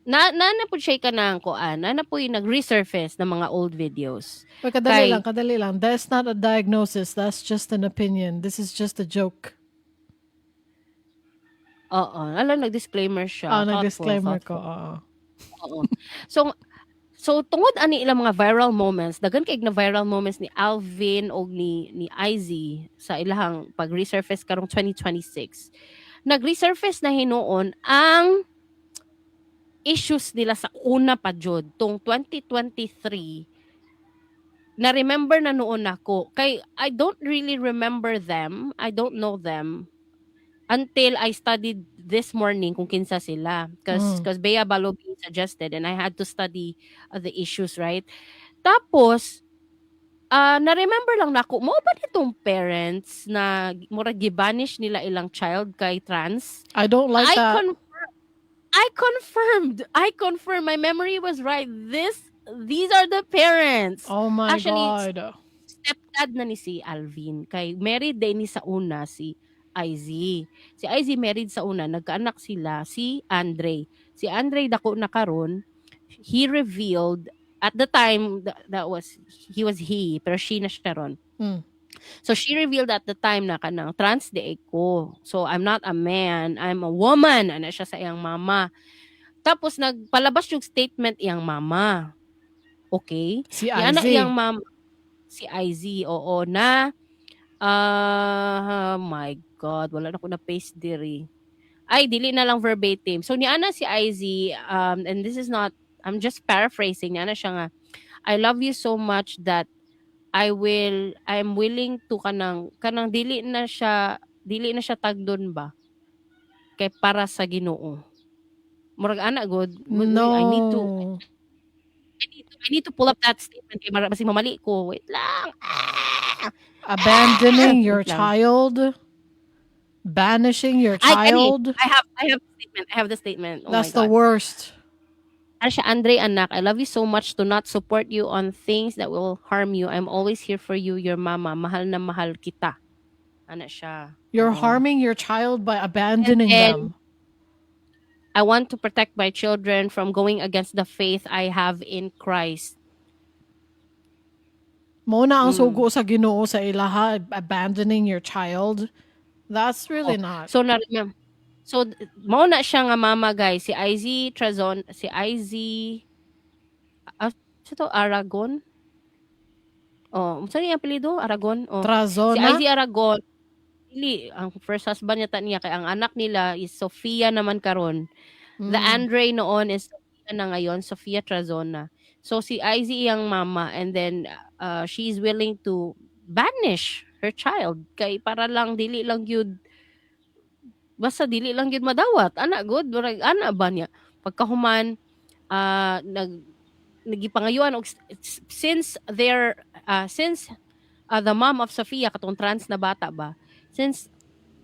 na, na, na po siya ka ng kuan, na na po yung nag-resurface ng mga old videos. Wait, kadali Kay lang, kadali lang. That's not a diagnosis. That's just an opinion. This is just a joke. Oo. Alam, nag-disclaimer siya. Ah, Thoughtful, nag-disclaimer ko. thoughtful. Oo. Oo. So, tungod ani ilang mga viral moments, daghan kay na viral moments ni Alvin og ni IZ sa ilahang pag-resurface karong 2026. Nag-resurface na hinuon ang issues nila sa una pa jud tong 2023. Na remember na noon ako kay I don't really remember them. I don't know them until I studied this morning kung kinsa sila because cause Bea Balobi suggested and I had to study the issues, right? Tapos na-remember lang nako mo ba nitong parents na murag gibanish nila ilang child kay trans. I don't like I that. I confirmed. I confirmed. My memory was right. This these are the parents. Oh my Actually, God. Stepdad na ni si Alvin. Kay married din ni sa una si IZ. Si IZ married sa una, nagkaanak sila si Andre. Si Andre dako na karon, he revealed at the time that was he was he, pero she na siya ron. So she revealed at the time na kanang trans di ko. So I'm not a man, I'm a woman. Ana siya sa iyang mama. Tapos nagpalabas yung statement iyang mama. Okay? Si Ana IZ. Iyang mama si IZ, oo, na ah, my God, wala na ko na paste diri. Ay, dili na lang verbatim. So niana si IZ, and this is not, I'm just paraphrasing, niana siya nga, "I love you so much that I'm willing to kanang dili na siya tagdon ba kay para sa Ginoo." Murag ana god. No. I need to pull up that statement kay mara basig mamali ko. Wait lang. Ah! Abandoning your Wait lang. Child, banishing your Ay, kani, child. I have the statement. I have the statement. Oh That's my the God. worst. Ano siya, "Andre anak, I love you so much to not support you on things that will harm you. I'm always here for you, your mama. Mahal na mahal kita." Ana siya. You're Oo. Harming your child by abandoning And them. "I want to protect my children from going against the faith I have in Christ." Mo na ang sugo sa Ginoo sa ilaha, abandoning your child. That's really not. So na so mao na siya nga mama, guys, si IZ Trazon, si IZ ah, sa to Aragon. Oh, unsa niya apelyido? Aragon. Oh. Si Trazona? IZ Aragon. Dili, ang first husband niya ta niya kay ang anak nila is Sofia naman karon. The Andre noon is Sofia na ngayon, Sofia Trazona. So si IZ iyang mama and then she's willing to banish her child kay para lang dili lang gyud, basta dili lang gyud madawat ana good, murag ana ba niya. Pagkahuman nagipangayuan og since the mom of Sofia, katong trans na bata ba, since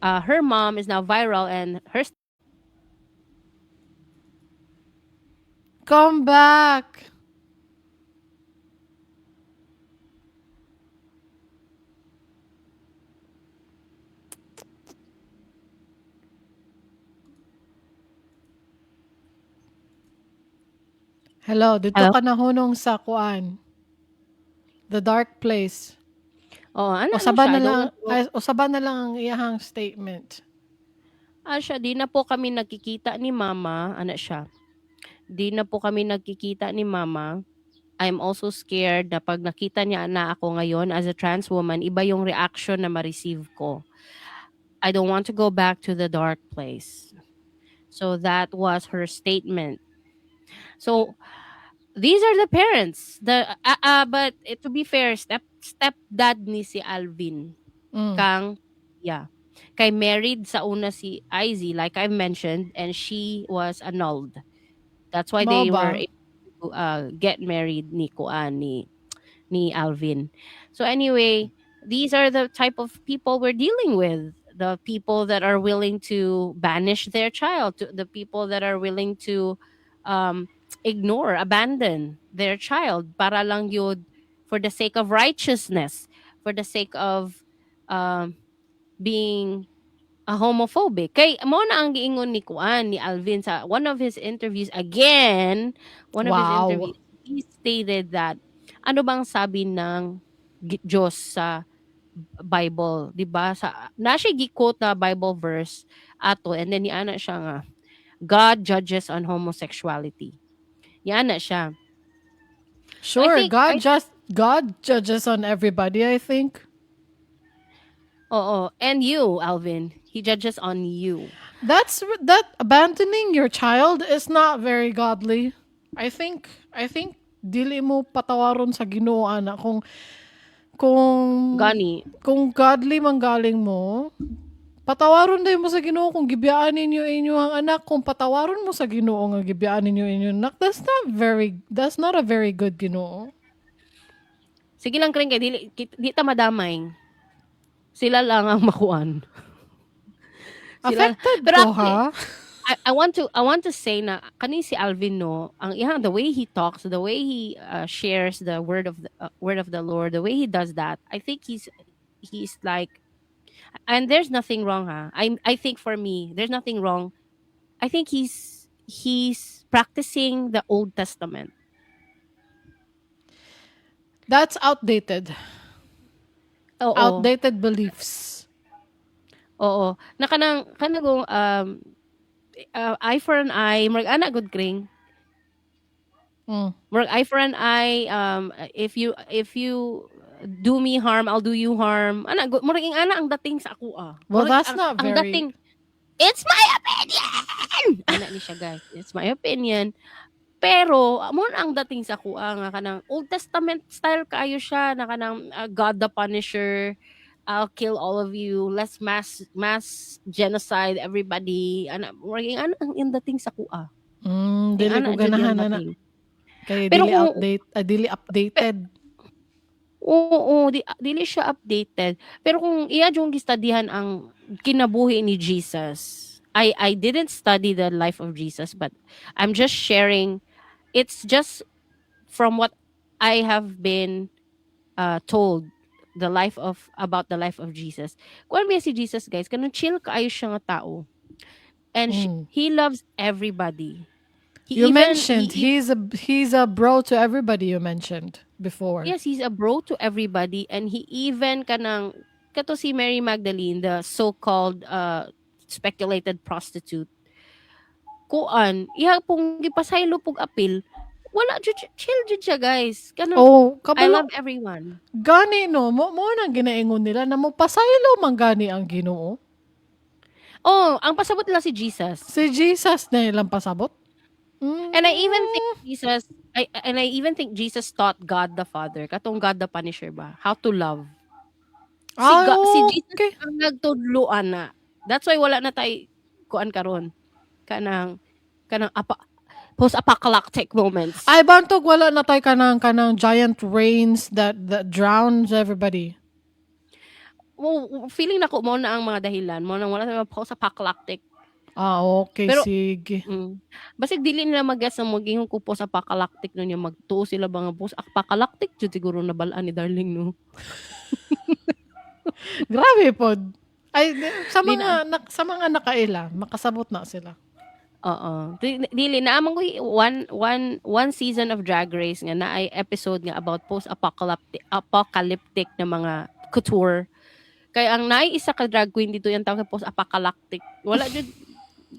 her mom is now viral and her Come back. Hello, dito Hello? Ka na hunong sa kuan. The dark place. Oh, ano, ano Usaba siya, na I lang don't know. ay, usaba na lang ang iyahang statement. Ah, siya, "Di na po kami nagkikita ni mama," ana siya. "Di na po kami nagkikita ni mama. I'm also scared na pag nakita niya na ako ngayon as a trans woman, iba yung reaction na ma-receive ko. I don't want to go back to the dark place." So that was her statement. So these are the parents. The but to be fair, stepdad ni si Alvin kang, yeah. Kay married sa una si IZ, like I mentioned, and she was annulled. That's why Mao they ba? Were able to get married ni kuan ni Alvin. So anyway, these are the type of people we're dealing with. The people that are willing to banish their child, to the people that are willing to ignore, abandon their child para lang yun for the sake of righteousness, for the sake of being a homophobic. Kay mo na ang giingon ni kuan ni Alvin sa one of his interviews again, one of his interviews, he stated that ano bang sabi ng Diyos sa Bible, 'di ba? Sa na siya gi-quote na Bible verse ato and then niana siya nga God judges on homosexuality. Niana siya. Sure, I think God just God judges on everybody, I think. Oo, and you, Alvin, he judges on you. That abandoning your child is not very godly. I think dili mo patawaron sa Ginoo ana kung Gani. Kung godly man galing mo, patawaron dayon mo sa Ginoo kung gibiyaan ninyo inyo ang anak. Kung patawaron mo sa Ginoo nga gibiyaan ninyo inyong anak, that's not a very good Ginoo. Sige lang, Kring, kay dili di ta madamay. Sila lang ang makuan. Sila, Affected pero ko actually, ha. I want to say na kani si Alvin, no, ang iyang the way he talks, the way he shares the word of the Lord, the way he does that, I think he's like, and there's nothing wrong, ha. I think for me there's nothing wrong. I think he's practicing the Old Testament. That's outdated. Oo. Outdated beliefs. Oo. Na kanang kanang eye for an eye, murag ana gud, Kring. Murag eye for an eye, if you do me harm, I'll do you harm. Ana gud, murag ing ana ang dating sa ako ah. Well, Murag that's ang, not ang very dating. It's my opinion. Ana ni siya, guys. It's my opinion. Pero mo na ang dating sa ako ah, nga kanang Old Testament style kaayo siya na kanang God the Punisher, I'll kill all of you. Let's mass genocide everybody. Ana, murag ing ana ang dating sa kuha. Dili Ana ko jud yung ganahan ana. dating. Kay Pero dili dili updated. Oo, dili siya updated. Pero kung iya jung gistudyhan ang kinabuhi ni Jesus, I didn't study the life of Jesus, but I'm just sharing. It's just from what I have been told the life of about the life of Jesus. Kuan ba si Jesus, guys, kanang chill kaayo siya nga tao. And he loves everybody. He You even mentioned he he's a bro to everybody, you mentioned before. Yes, he's a bro to everybody and he even kanang kato si Mary Magdalene, the so-called speculated prostitute. Kuan, iha pong gipasaylo pug apil. Wala jud, chill jud siya, guys. Kanang Oh, I kabalo love everyone. Gani no, mo nang ginaingon nila na mo pasaylo man gani ang Ginoo. Oh, ang pasabot nila si Jesus. Si Jesus na ilang pasabot. And I even think Jesus taught God the Father, katong God the Punisher ba, how to love. Si si Jesus ang nagtudlo ana. That's why wala na tay kuan karon. Kanang post-apocalyptic moments. Ay, bantog wala na tay kanang giant rains that drowns everybody. Well, feeling nako mo na ang mga dahilan mo nang wala sa mga post-apocalyptic. Ah, okay, Pero sige. Basig dili nila mag-guess na magingon ko post-apocalyptic no niya, magtuo sila ba nga post-apocalyptic jud siguro nabal-an ni Darling, no. Grabe pod. Ay, sa Di mga na, sa mga nakaila, makasabot na sila. Oo. Dili naa man koy one season of Drag Race nga naay episode nga about post-apocalyptic apocalyptic na mga couture. Kay ang naay isa ka drag queen dito yung tawag post-apocalyptic. Wala jud.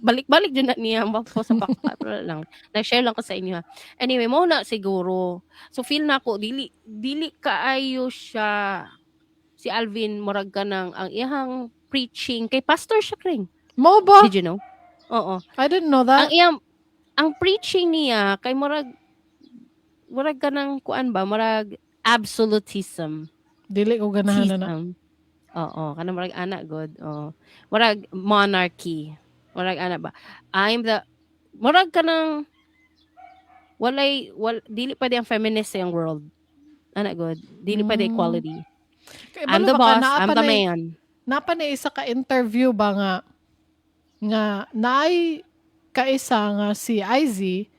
Balik-balik jud na niya po sa baka lang. Nag-share lang ko sa inyo ha. Anyway, mo na siguro. So feel na ako dili dili kaayo siya, si Alvin, murag ka ng ang iyang preaching kay pastor siya, Kring. Mo ba? Did you know? Oo. I didn't know that. Ang iyang ang preaching niya kay murag ka ng kuan ba, murag absolutism. Dili ko ganahan na na. Tism. Oo, kanang murag ana good. Oo. Murag monarchy. Murag ana ba? I'm the murag kanang walay wal, dili pwede ang feminist sa iyang world. Ana good. Dili pwede equality. Kay I'm balo the ba ka, boss, naa I'm pa the man. Naa pa na isa ka interview ba nga naay kaisa nga si IZ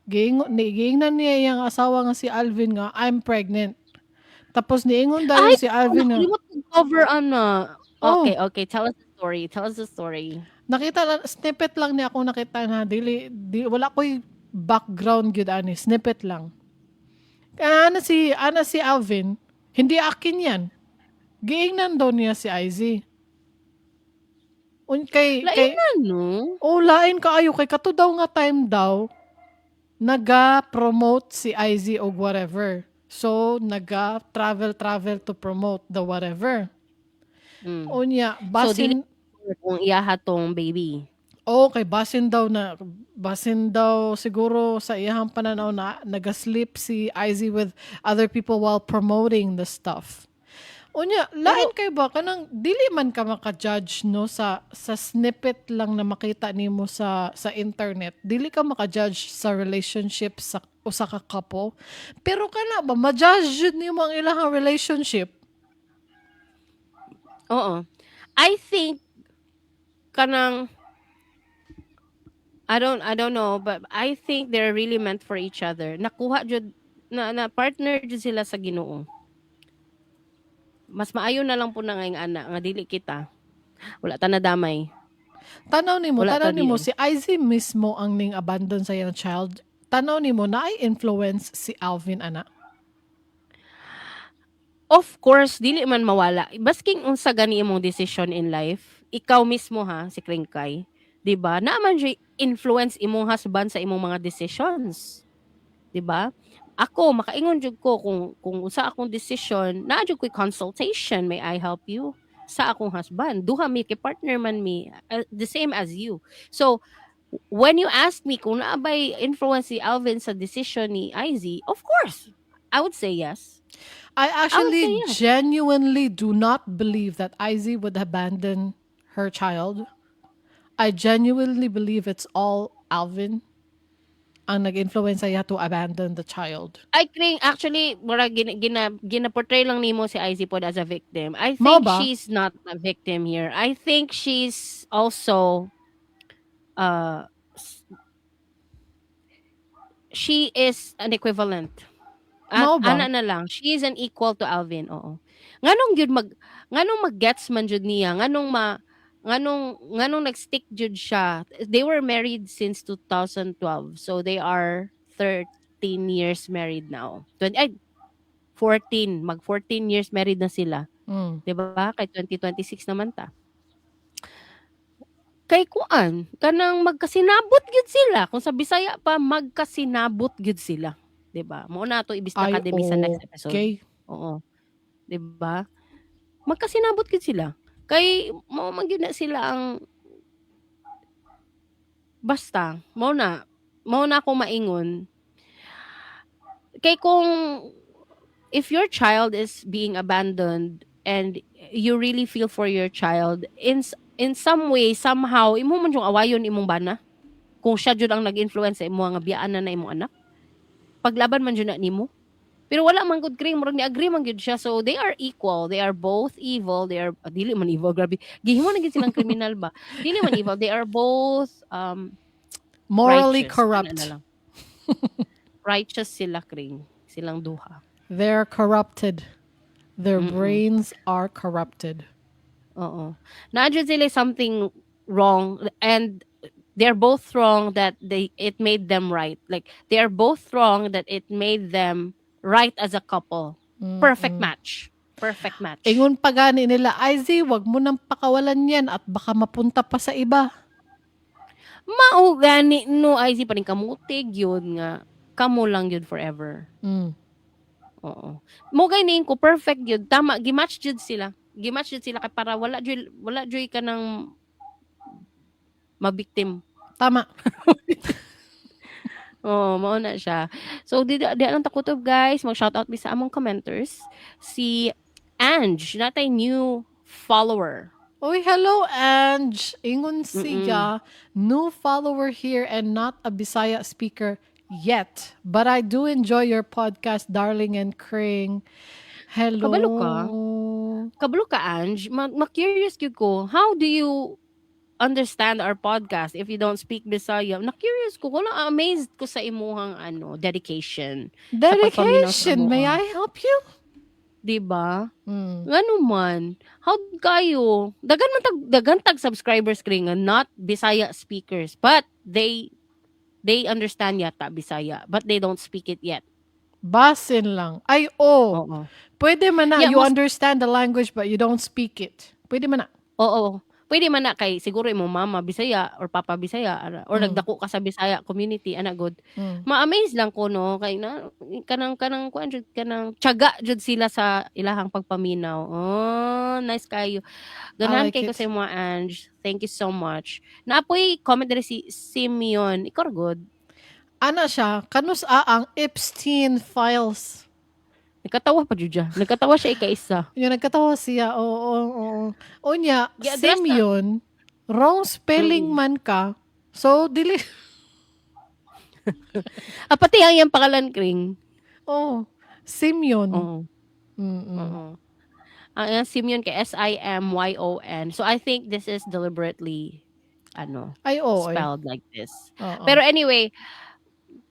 giingon ni giingnan niya iyang asawa nga si Alvin nga, "I'm pregnant." Tapos niingon dayon Ay, si Alvin nga nakalimot kong cover ana. Oh. Okay. Tell us the story. Tell us the story. Nakita lang, snippet lang niya ako nakita na dili di, wala ko'y background gyud ani, snippet lang. Kaya ana si Alvin, "Hindi akin yan." Giingnan daw niya si IZ. Un kay Lain kay na, no? Oh, lain kaayo kay kato daw nga time daw naga-promote si IZ og whatever. So, naga travel travel to promote the whatever. Unya, So, basin dili kung iyaha tong baby. Oh, kay basin daw siguro sa iyahang pananaw na naga-sleep si IZ with other people while promoting the stuff. Unya, lain kay ba kanang dili man ka maka-judge, no, sa snippet lang na makita nimo sa internet. Dili ka maka-judge sa relationship sa usa ka couple. Pero kana ba ma-judge jud nimo ang ilahang relationship? Oo. I think kanang I don't know, but I think they're really meant for each other. Nakuha jud na partner jud sila sa Ginoo. Mas maayo na lang po na ngayong ana nga dili kita. Wala ta nadamay. Tanaw nimo, Wala tanaw ta nimo di. si IZ mismo ang ning abandon sa iyang child. Tanaw nimo na ay influence si Alvin ana? Of course, dili man mawala. Basking unsa gani imong decision in life, ikaw mismo ha, si Kringkay, 'di ba? Naa man siya influence imong husband sa imong mga decisions. 'Di ba? Ako makaingon jud ko kung unsa akong decision, naa jud ko'y consultation, "May I help you?" sa akong husband. Duha mi kay partner man mi, the same as you. So, when you ask me kung naa bay influence si Alvin sa decision ni IZ, of course, I would say yes. I I would actually say yes. genuinely do not believe that IZ would abandon her child. I genuinely believe it's all Alvin ang nag-influence niya to abandon the child. I think actually murag gina portray lang nimo si IZ pod as a victim. I Mao think ba? She's not a victim here. I think she's also she is an equivalent. At Mao ba? ana na lang, she is an equal to Alvin, oo. Nganong mag-gets man jud niya, nganong nag-stick jud siya. They were married since 2012. So they are 13 years married now. 20, ay 14, mag 14 years married na sila. 'Di ba? Kay 2026 naman ta. Kay kuan, kanang magkasinabot gyud sila. Kung sa Bisaya pa, magkasinabot gyud sila, 'di ba? Mao na ato ibista Ay, Academy sa next episode. Okay. Oo. 'Di ba? Magkasinabot gyud sila. Kay mao man gyud na sila ang basta mao na ako maingon. Kay kung if your child is being abandoned and you really feel for your child in some way, somehow imo man yung awayon imong bana. Kung siya jud ang nag-influence sa imo nga biyaan na na imong anak. Paglaban man jud na nimo. Pero wala man gud, Kring, murag ni-agree man gyud siya. So they are equal. They are both evil. They are dili man evil, grabe. Gihimo na gyud silang kriminal ba? Dili man evil. They are both Morally righteous. Ana corrupt. Na lang. Righteous sila, Kring. Silang duha. They're corrupted. Their brains are corrupted. Oo. Naa jud sila something wrong and they're both wrong that they it made them right. Like, they are both wrong that it made them right as a couple. Perfect match. Perfect match. Ingon pa gani nila, "IZ, wag mo nang pakawalan yan at baka mapunta pa sa iba." Mao gani no, ay si paning kamutig yun nga kamo lang yun forever. Oo. Mo gani ko perfect yun. Tama, gimatch jud sila. Gimatch jud sila kay para wala jud ka ng mabiktim. Tama. Oo, mao na siya. So di lang takutob, guys, mag-shoutout mi sa among commenters. Si Ange, natay new follower. Oy, hello, Ange. Ingon siya, "New follower here and not a Bisaya speaker yet. But I do enjoy your podcast, Darling and Kring." Hello. Kabalo ka? Kabalo ka, Ange? Ma-curious gyud ko. How do you understand our podcast if you don't speak Bisaya? Na-curious ko. Wala, amazed ko sa imuhang ano, dedication sa pagpaminaw sa Dedication. May amoa. I help you? 'Di ba? Mm. Ngano man? How kayo? Daghan man tag daghan tag subscribers, Kring, nga not Bisaya speakers, but they understand yata Bisaya, but they don't speak it yet. Basin lang. Ay, oh. Oo. Pwede man na you understand the language but you don't speak it. Pwede man na. Oo. Pwede man na kay siguro imong mama Bisaya or papa Bisaya or nagdako ka sa Bisaya community ana good. Ma-amaze lang ko no kay na kanang kuan jud, kanang tiyaga jud sila sa ilahang pagpaminaw. Oh, nice kayo. Ganahan I like kay ko it. sa imo, Ange. Thank you so much. Naapoy comment diri si Simeon. Ikaw ra good. Ana siya, kanus-a ang Epstein files? Nagkatawa pa jud siya. Nagkatawa siya ikaisa. Yung nagkatawa siya, oo. Unya, Gi-address na. Simeon, wrong spelling man ka. So, dili. Ah, pati ang iyang pangalan, Kring. Oh, Simeon. Oo. Oo. Ang iyang Simeon kay Simyon. So I think this is deliberately ano, Ay, oo. Ay. spelled like this. Oo. Pero anyway,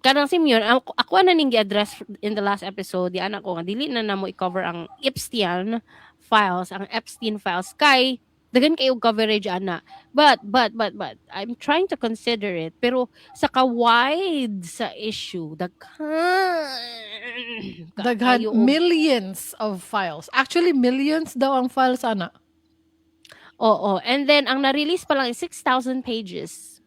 kanang Simeon, ako na ning gi-address in the last episode, di anak ko nga dili na namo i-cover ang Epstein files, ang Epstein files kay daghan kayo coverage ana. But I'm trying to consider it, pero sa ka-wide sa issue, daghan Daghan, kaayo millions of files. Actually, millions daw ang files ana. Oo. And then, ang na-release pa lang is 6,000 pages.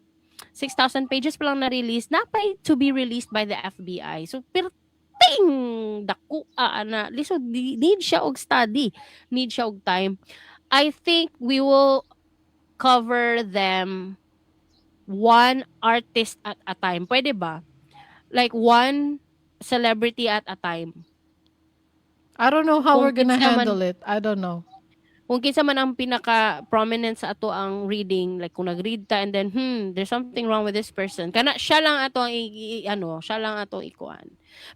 6,000 pages pa lang na-release. Napay to be released by the FBI. So, perting dako ana. Lisod, need siya og study. Need siya og time. I think we will cover them one artist at a time. Pwede ba? Like one celebrity at a time. I don't know how Kung we're gonna kinsa man- handle it. I don't know. Kung kinsa man ang pinaka prominent sa ato ang reading, like kung nag-read ta and then there's something wrong with this person, kana siya lang ato ang ano, siya lang ato ikuan.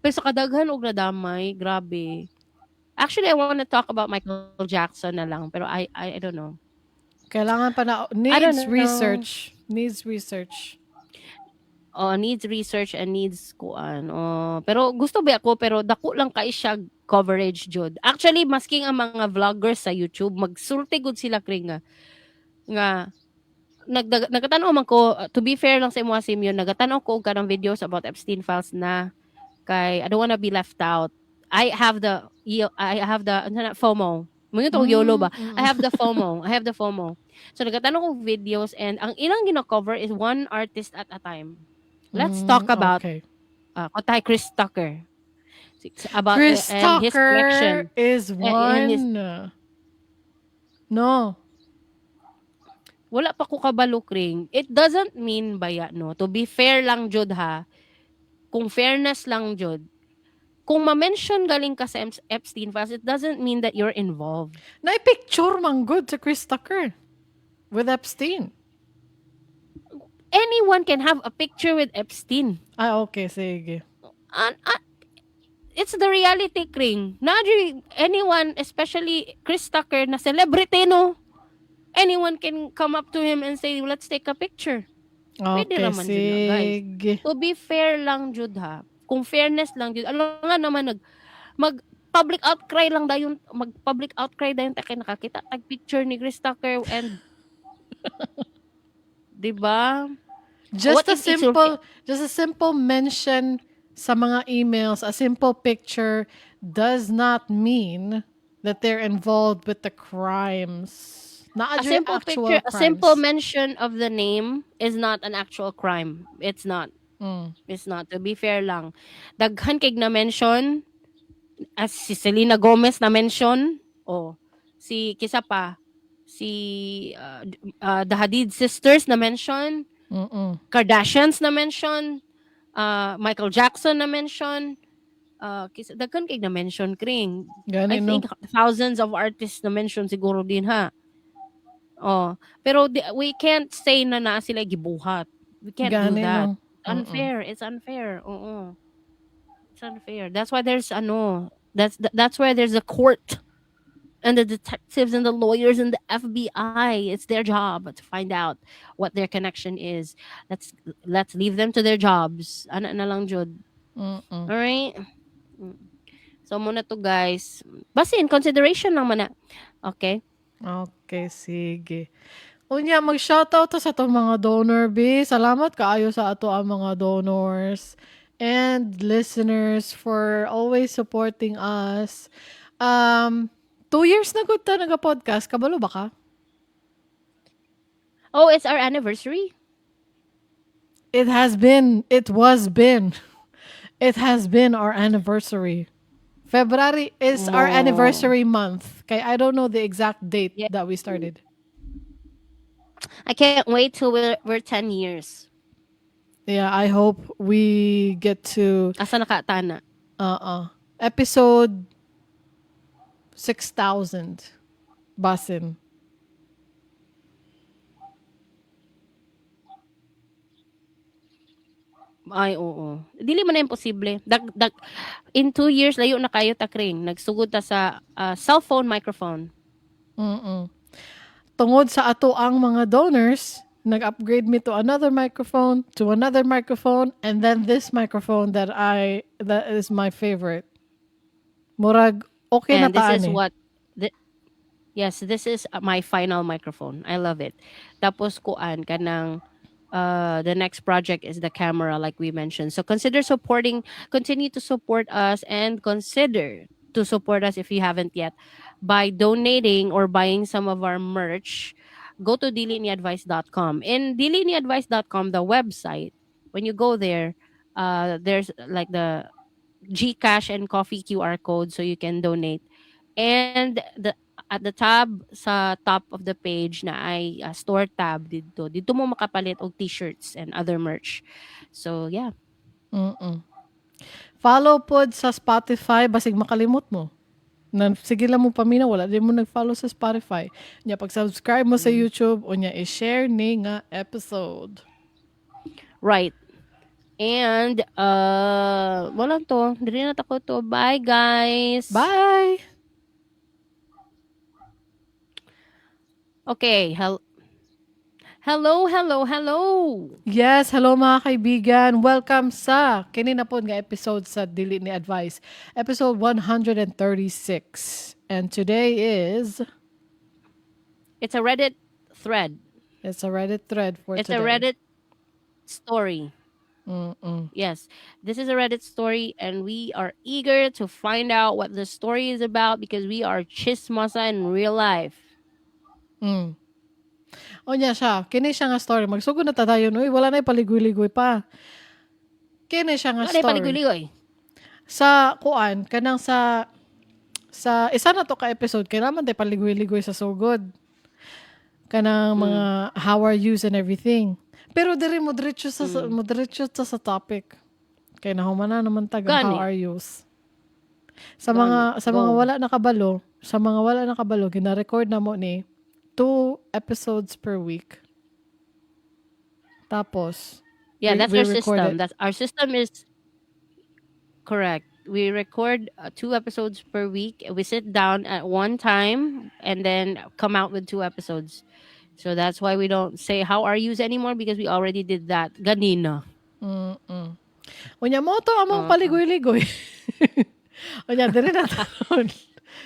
Pero sa kadaghan og nadamay, grabe. Actually, I want to talk about Michael Jackson na lang, pero I don't know. Kailangan pa na I don't needs know. Research. Needs research. Oh, needs research and needs kuan. Oh, pero gusto ba ako, pero dako lang kay siya coverage jud. Actually, masking ang mga vloggers sa YouTube magsulti gud sila, Kring, nga nagatan-aw man ko, to be fair lang sa imo, Simeon, nagatan-aw ko og kanang videos about Epstein files na kay I don't wanna be left out. I have the ano na, FOMO. Mo to YOLO ba? I have the FOMO. I have the FOMO. So nagatan-aw ko videos and ang ilang gina-cover is one artist at a time. Let's talk about kotay Chris Tucker. About Chris and his connection. Tucker is And his one. No. Wala pa ko kabalo, Kring. It doesn't mean baya, no? To be fair lang, jud ha. Kung fairness lang, jud. Kung ma-mention galing ka sa Epstein files, it doesn't mean that you're involved. Na-picture man good sa Chris Tucker with Epstein. Anyone can have a picture with Epstein. Ah, okay. Sige. And it's the reality, Kring. Na anyone, especially Chris Tucker, na celebrity, no? Anyone can come up to him and say, "Let's take a picture." Pwede Okay, raman jud na, guys. sige. To be fair lang jud ha. Kung fairness lang jud, alam nga naman nag mag public outcry lang dayon, mag public outcry dayon ta kay nakakita tag picture ni Chris Tucker and 'di ba? Just What a if it's simple mention sa mga emails, a simple picture does not mean that they're involved with the crimes. Naa A jud simple actual picture, a simple crimes. Mention of the name is not an actual crime. It's not. It's not. To be fair lang. Daghan kay na mention as si Selena Gomez na mention, oh, si kisa pa, si the Hadid sisters na mention, Kardashians na mention, Michael Jackson na mention, kisa, daghan kay na mention kring. Gani, I no? think thousands of artists na mention siguro din ha. Oh, pero di, we can't say na naa sila gibuhat. We can't do Gani, that. no? Unfair. It's unfair. Oo. It's unfair. That's why there's ano, that's where there's a court and the detectives and the lawyers and the FBI. It's their job to find out what their connection is. Let's leave them to their jobs. Ana na lang jud. All right? So mao na to, guys. Basta in consideration lang man na. Okay? Okay, sige. Unya, mag-shoutout to sa atong mga donor, B. Salamat kaayo sa ato ang mga donors and listeners for always supporting us. 2 years na gud ta naga-podcast. Kabalo ba ka? Oh, it's our anniversary? It has been, it was been. It has been our anniversary. February is our Oh. anniversary month. Kay I don't know the exact date that we started. I can't wait till we're 10 years. Yeah, I hope we get to Asa na ka tana? Episode 6,000. Basin. Ay, oo. Dili man na imposible. In 2 years, layo na kayo ta kring. Nagsugod ta sa cellphone microphone. Tungod sa ato ang mga donors, nag-upgrade me to another microphone, and then this microphone that is my favorite. Murag okay na And this ta is ani. Yes, this is my final microphone. I love it. Tapos kuan kanang the next project is the camera, like we mentioned. So consider supporting, continue to support us and consider to support us if you haven't yet by donating or buying some of our merch. Go to diliniadvice.com. In diliniadvice.com, the website, when you go there, there's like the GCash and coffee QR code so you can donate. And the at the tab sa top of the page na ay store tab didto. Didto mo makapalit og t-shirts and other merch. So yeah. Follow pod sa Spotify basig makalimot mo. Na, sige lang mo paminaw, wala din mo nag-follow sa Spotify. Nya pag-subscribe mo sa YouTube unya i-share ni nga episode. Right. And wala to. Diri na ta ko to. Bye, guys. Bye. Okay, hello, hello, hello. Yes, hello mga kaibigan. Welcome sa kini na pod nga episode sa Dili ni Advice. Episode 136. And today is It's a Reddit thread. It's a Reddit thread for It's today. A Reddit story. Yes, this is a Reddit story, and we are eager to find out what the story is about because we are chismosa in real life. Unya siya, kini siya nga story. Magsugod na ta dayon, uy, wala na paligoy-ligoy pa. Kini siya nga Wala story. Paligoy-ligoy. Sa kuan, kanang sa isa na to ka episode, kailangan man tayo paligoy-ligoy sa sugod. Kanang mga how are yous and everything. Pero diri mo diretso sa topic. Kay nahuman na naman taga Gani. how are yous. Sa mga Go. wala nakabalo, sa mga wala nakabalo, gina-record na mo ni two episodes per week. Tapos Yeah, that's we our record system. it. That's our system is correct. We record two episodes per week. We sit down at one time and then come out with two episodes. So that's why we don't say "how are yous" anymore because we already did that. Ganina. Unya mao to among paligoy-ligoy. Unya diri na taon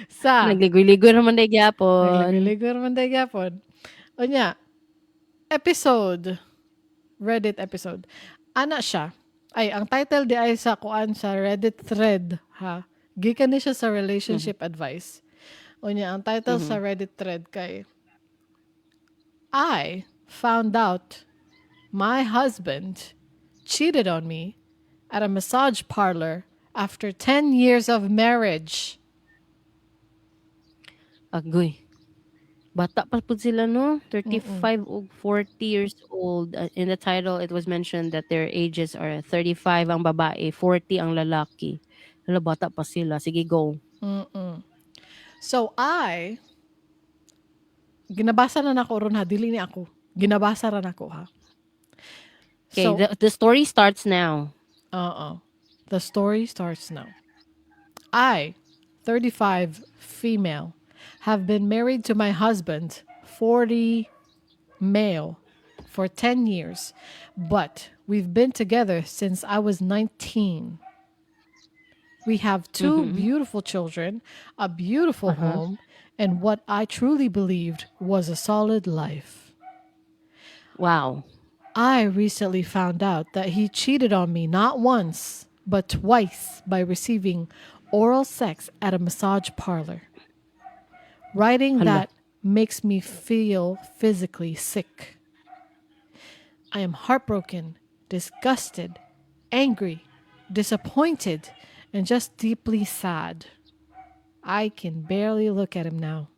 sa Nagligoy-ligoy naman day gyapon. Nagligoy-ligoy naman day gyapon. Unya episode Reddit episode. Ana siya. Ay, ang title di ay sa kuan sa Reddit thread, ha. Gikan ni siya sa relationship advice. Unya ang title sa Reddit thread kay I found out my husband cheated on me at a massage parlor after 10 years of marriage. Agoy. Bata pa pud sila, no? 35 ug 40 years old. In the title, it was mentioned that their ages are 35 ang babae, 40 ang lalaki. Hala, bata pa sila. Sige, go. So I ginabasa na nako ron ha, dili ni ako. Ginabasa ra nako ha. Okay, So, the story starts now. Uh-uh. The story starts now. I, 35, female, have been married to my husband, 40, male, for 10 years, but we've been together since I was 19. We have two beautiful children, a beautiful home, and what I truly believed was a solid life. I recently found out that he cheated on me not once, but twice by receiving oral sex at a massage parlor. Writing Hala. That makes me feel physically sick. I am heartbroken, disgusted, angry, disappointed, and just deeply sad. I can barely look at him now.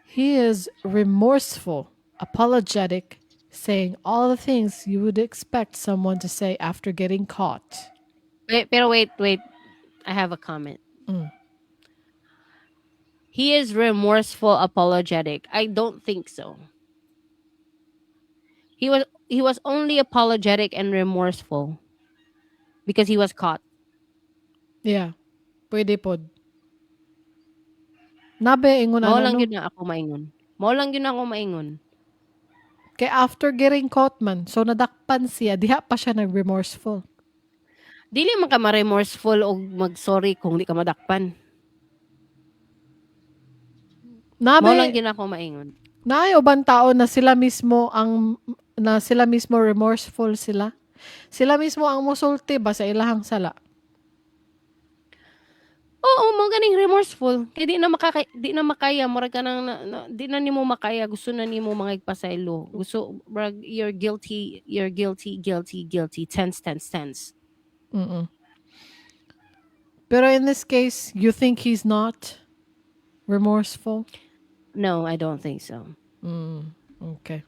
He is remorseful, apologetic, saying all the things you would expect someone to say after getting caught. Wait, pero wait, wait. I have a comment. He is remorseful, apologetic. I don't think so. He was only apologetic and remorseful because he was caught. Yeah. Pwede pod. Nabe, ingon Mao ana, lang no? gyud na ako maingon. Mao lang gyud ako maingon. Kay after getting caught man, so nadakpan siya, diha pa siya nag-remorseful. Dili man ka ma-remorseful og mag-sorry kung di ka madakpan. Nabe, Mao lang gyud ako maingon. Naay uban tao na sila mismo remorseful sila. Sila mismo ang musulti ba sa ilahang sala. Oo, mao ganing remorseful. Kay di na makaya, murag ka nang di na nimo makaya, gusto na nimo mangigpasaylo. Gusto murag you're guilty, you're guilty, guilty, guilty, tense, tense, tense. Pero in this case, you think he's not remorseful? No, I don't think so. Okay.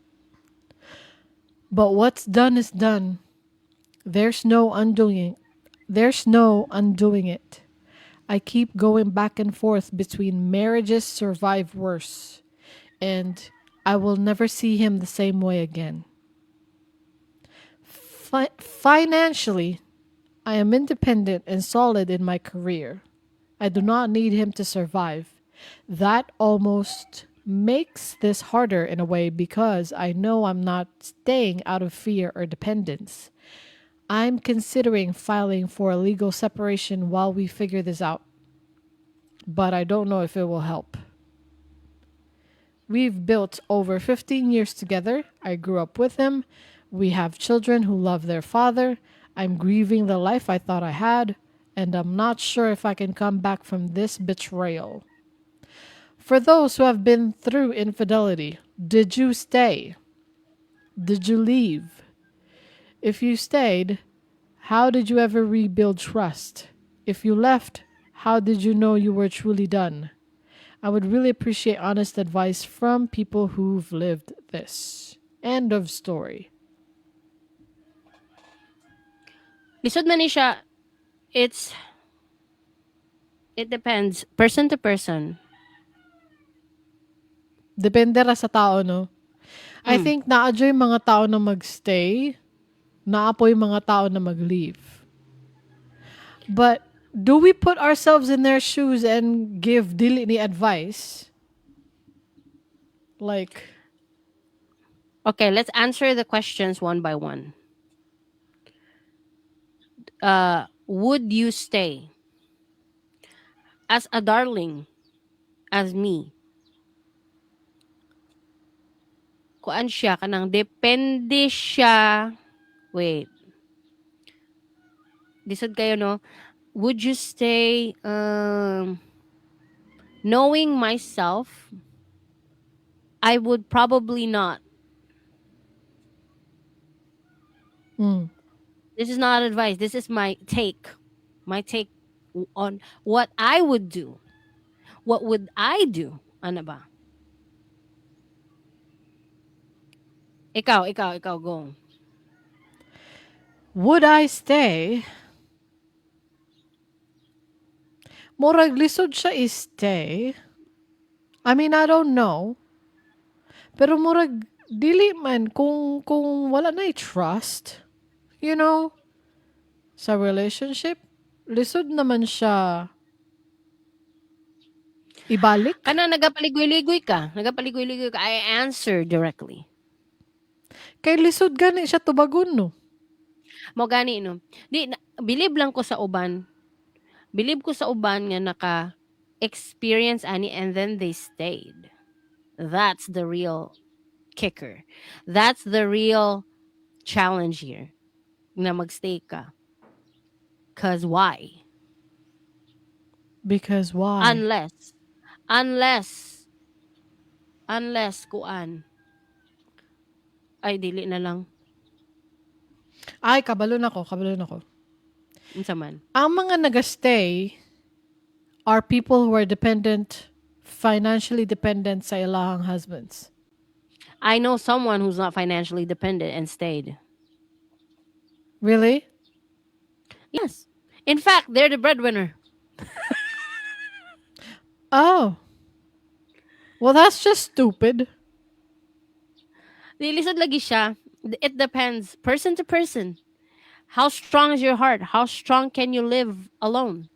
But what's done is done. There's no undoing. There's no undoing it. I keep going back and forth between marriages survive worse and I will never see him the same way again. Financially, I am independent and solid in my career. I do not need him to survive. That almost makes this harder in a way because I know I'm not staying out of fear or dependence. I'm considering filing for a legal separation while we figure this out, but I don't know if it will help. We've built over 15 years together. I grew up with him. We have children who love their father. I'm grieving the life I thought I had, and I'm not sure if I can come back from this betrayal. For those who have been through infidelity, did you stay? Did you leave? If you stayed, how did you ever rebuild trust? If you left, how did you know you were truly done? I would really appreciate honest advice from people who've lived this. End of story. Lisod man ni siya. It depends person to person. Depende ra sa tao, no? I think naa yung mga tao na magstay, naa poy mga tao na mag-leave. But do we put ourselves in their shoes and give dili ni advice? Like, Okay, let's answer the questions one by one. Would you stay? As a darling, as me, kuan siya, kanang depende siya. Wait. Lisod kaayo, no? Would you stay, knowing myself, I would probably not. This is not advice. This is my take. My take on what I would do. What would I do? Ano ba? Ikaw, ikaw, ikaw, go. Would I stay? Murag lisod siya i-stay. I mean, I don't know. Pero murag dili man kung wala na trust sa relationship, lisod naman siya ibalik. Kana nagapaligoy-ligoy ka. Nagapaligoy-ligoy ka. I answer directly. Kay lisod gani siya tubagon, no? Mo gani, no? Di, na, believe lang ko sa uban. Believe ko sa uban nga naka-experience ani and then they stayed. That's the real kicker. That's the real challenge here. Na magstay ka. 'Cause why? Because why? Unless, kuan. Ay, dili na lang. Ay, kabalo na ko, kabalo na ko. Unsa man? Ang mga nagastay are people who are dependent, financially dependent sa ilahang husbands. I know someone who's not financially dependent and stayed. Really? Yes. In fact, they're the breadwinner. Oh. Well, that's just stupid. Lisod lagi siya. It depends. Person to person. How strong is your heart? How strong can you live alone?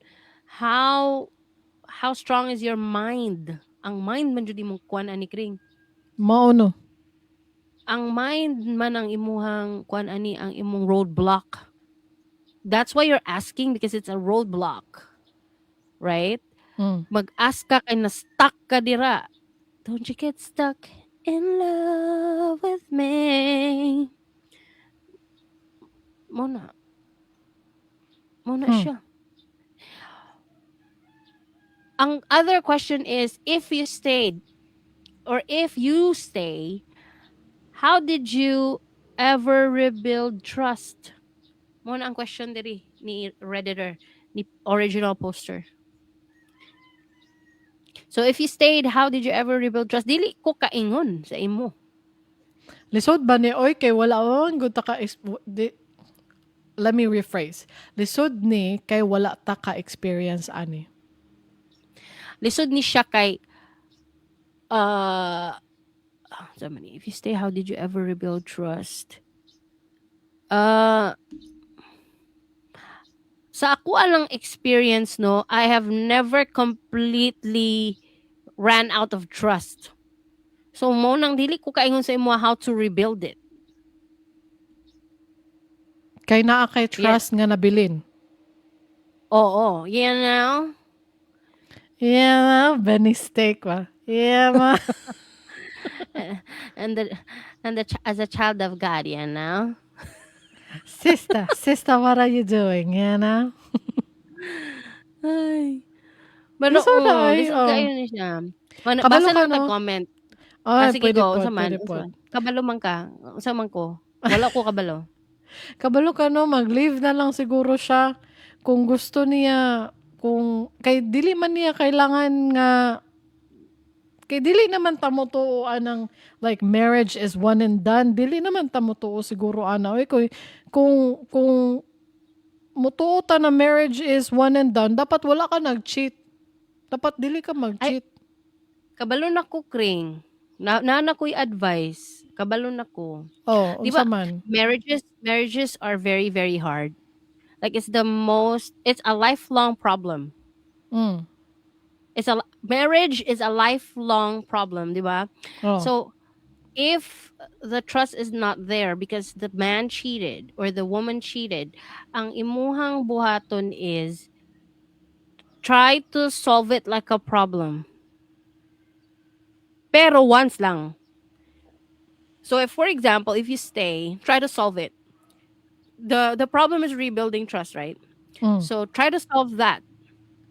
How strong is your mind? Ang mind man jud imong kuan ani, Kring. Mao no. Ang mind man ang imuhang kuan ani, ang imong roadblock. That's why you're asking, because it's a roadblock. Right? Mag-ask ka kay na-stuck ka dira. Don't you get stuck in love with me. Mao na. Mao na siya. Ang other question is, if you stayed, or if you stay, how did you ever rebuild trust? Mao na ang question diri ni Redditor, ni original poster. So if you stayed, how did you ever rebuild trust? Dili ko kaingon sa imo. Lisod ba ni oy kay wala man gud ta ka di, let me rephrase. Lisod ni kay wala ta ka experience ani. Lisod ni siya kay so many. If you stay, how did you ever rebuild trust? Sa ako alang experience, no, I have never completely ran out of trust. So mao nang dili ko kaingon sa imo how to rebuild it. Kay naa kay trust nga nabilin. Oo, you know? Yeah, ma, Benny Steak ba? Yeah, ma. And as a child of God, you know? Sister, sister, what are you doing? You know? Ay. Pero, Lisod na, oh, ay, lisod oh. kayo ni siya. Mana, Kabalo basa ka, lang no? tag-comment. Ay, Ah, sige, pwede go. po, Unsa man, pwede unsa po. man. Kabalo man ka. Unsa man ko. Wala ko kabalo. Kabalo ka, no? Mag-leave na lang siguro siya. Kung gusto niya, kung, kay dili man niya kailangan nga, kay dili naman ta motuo anang like marriage is one and done. Dili naman ta motuo siguro ana. Oy, kung mutuo ta na marriage is one and done, dapat wala ka nag-cheat. Dapat dili ka mag-cheat. Ay, kabalo na ko, Kring. Na ko'y advice. Kabalo na ko. Oh, Di ba, unsa man? Marriages are very, very hard. Like, it's the most, it's a lifelong problem. Marriage is a lifelong problem, di ba? Oh. So, if the trust is not there because the man cheated or the woman cheated, ang imuhang buhaton is try to solve it like a problem. Pero once lang. So if, for example, if you stay, try to solve it. The problem is rebuilding trust, right? So try to solve that.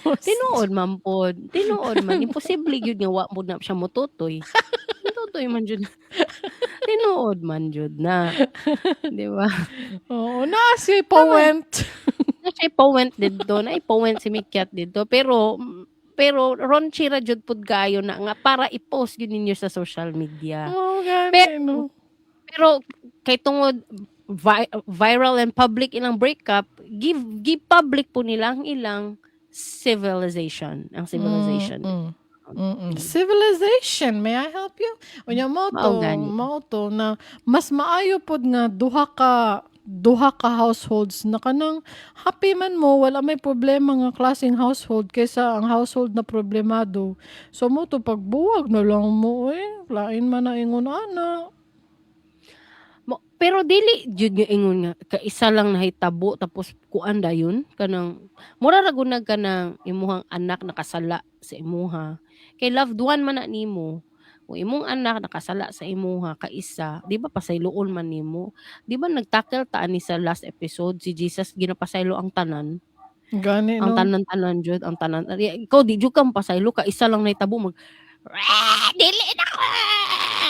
Post. Tinuod man pod. Tinuod man. Imposible gyud nga wa mo na siya motutoy. Motutoy man jud. Tinuod man jud na. Di ba? Oo, naa siya point. Na siya point didto, na point si Mikyat didto, pero pero raunchy ra jud pud kaayo na nga para i-post gyud ninyo sa social media. Oo, gani, no. Pero kay tungod viral and public ilang breakup, give public po nila ang ilang civilization, ang civilization. Civilization, may I help you? Unya mo to, Mao gani. Mao to na mas maayo pod nga duha ka households na kanang happy man mo, wala may problema nga klaseng household kaysa ang household na problemado. So mo to, pagbuwag na lang mo eh. Lain man na ingon ana. Mo, pero dili jud nga ingon nga kaisa lang nahitabo tapos kuan dayon, kanang mura ra gunag kanang imuhang anak nakasala sa imuha kay loved one man na nimo. Kung imong anak nakasala sa imuha kaisa, di ba pasayloon man nimo? Di ba nagtackle ta ani sa last episode, si Jesus ginapasaylo ang tanan? Gani, Ang no? tanan-tanan jud, ang tanan. Ikaw di jud ka pasaylo, kaisa lang nahitabo, mag "Ah, dili na ko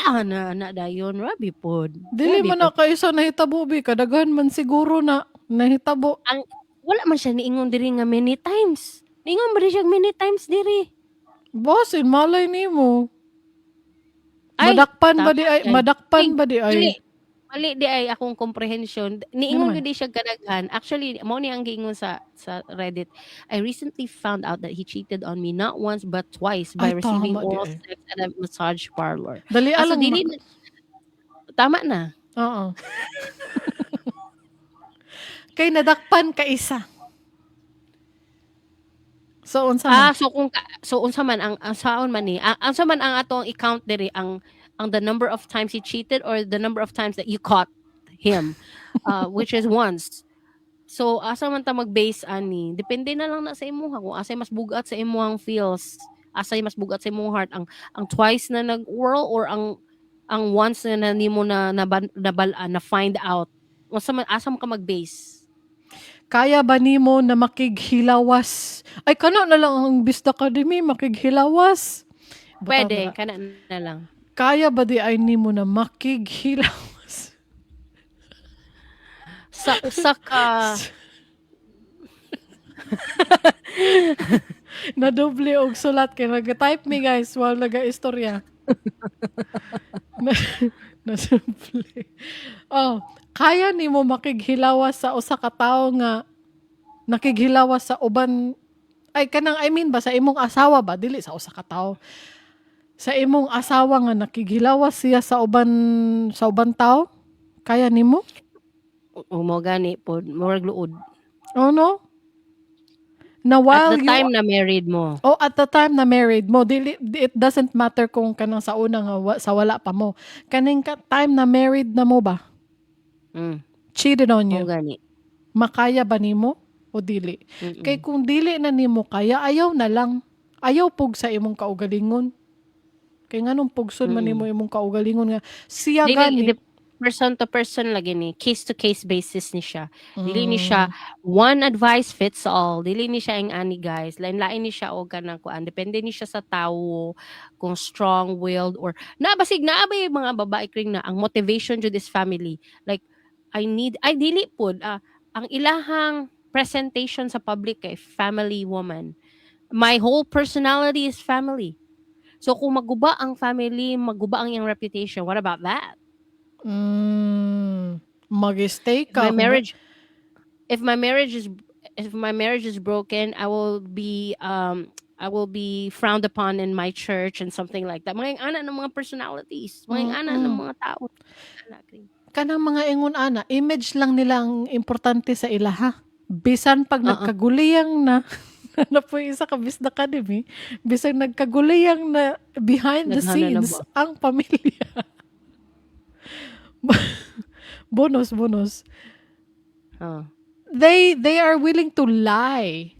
ana ana dayon, rabi pod." Dili Grabe man na pod. kaisa nahitabo bi, kadaghan man siguro na nahitabo. Ang wala man siya niingon diri nga many times. Niingon ba di siya many times diri? Basin malay nimo. Ay, Madakpan ba tama di ay, yan. madakpan Ay, ba di ay? Mali. Mali di ay akong comprehension. Niingon Ano man? gyud di siya kadaghan. Actually, mao ni ang giingon sa Reddit. "I recently found out that he cheated on me not once but twice by Ay, receiving tama di oral ay. sex at a massage parlor." Dali Ah, so alang dili na, tama na. Oo. Kay nadakpan ka isa. So unsa man? Ah, so kung so unsa man ang saon man ni? Ang unsa man ang atong i-count diri, ang the number of times he cheated or the number of times that you caught him, which is once? So asa man ta mag-base ani? Depende na lang na sa imuha kung asay mas bugat sa imuhang feels, asay mas bugat sa imong heart, ang twice na nag-whirl or ang once na nimo na find out. Unsa man, asa man ka mag-base? Kaya ba nimo na makighilawas? Ay, kana na lang ang Bista Academy, makighilawas. Butang Pwede na. kana na lang. Kaya ba di ay nimo na makighilawas? Sa usa ka Nadoble og sulat kay nag-type me guys while naga-istorya. Na nadoble. Oh, kaya nimo makighilawas sa usa ka tawo nga nakighilawas sa uban, ay kanang, I mean ba, sa imong asawa ba, dili sa usa ka tawo. Sa imong asawa nga nakighilawas siya sa uban tawo? Kaya nimo? O mo gani pod, murag luod. Oh no? Na while At the you time na married mo. Oh, at the time na married mo, dili, it doesn't matter kung kanang sa una nga sa wala pa mo. Kaning ka, time na married na mo ba? Cheated on Mo you. gani. Makaya ba nimo o dili? Kay kung dili na nimo kaya, ayaw na lang. Ayaw pug sa imong kaugalingon. Kay nganong pugson man nimo imong kaugalingon nga siya Dili, gani. Person to person lagi ni, case to case basis ni siya. Dili ni siya one advice fits all. Dili ni siya ang ani guys. Lain-lain ni siya og kanang kuan. Depende ni siya sa tawo kung strong-willed or na basig naa ba yung mga babae kring na ang motivation jud is family. Like I need, ay dili pod, ang ilahang presentation sa public kay family woman. My whole personality is family. So kung maguba ang family, maguba ang iyang reputation. What about that? Mag-stay ka. My marriage if my marriage is broken, I will be frowned upon in my church and something like that. Mga ana ng mga personalities, mga ana ng mga tao. Ana, Kring. Kanang mga ingon ana, image lang nila ang importante sa ilaha. Bisan pag nagkaguliyang na, na po yung isa ka Bisda Academy, bisan nagkaguliyang na behind the Nagana na scenes ba? ang pamilya. Bonus, bonus. They are willing to lie.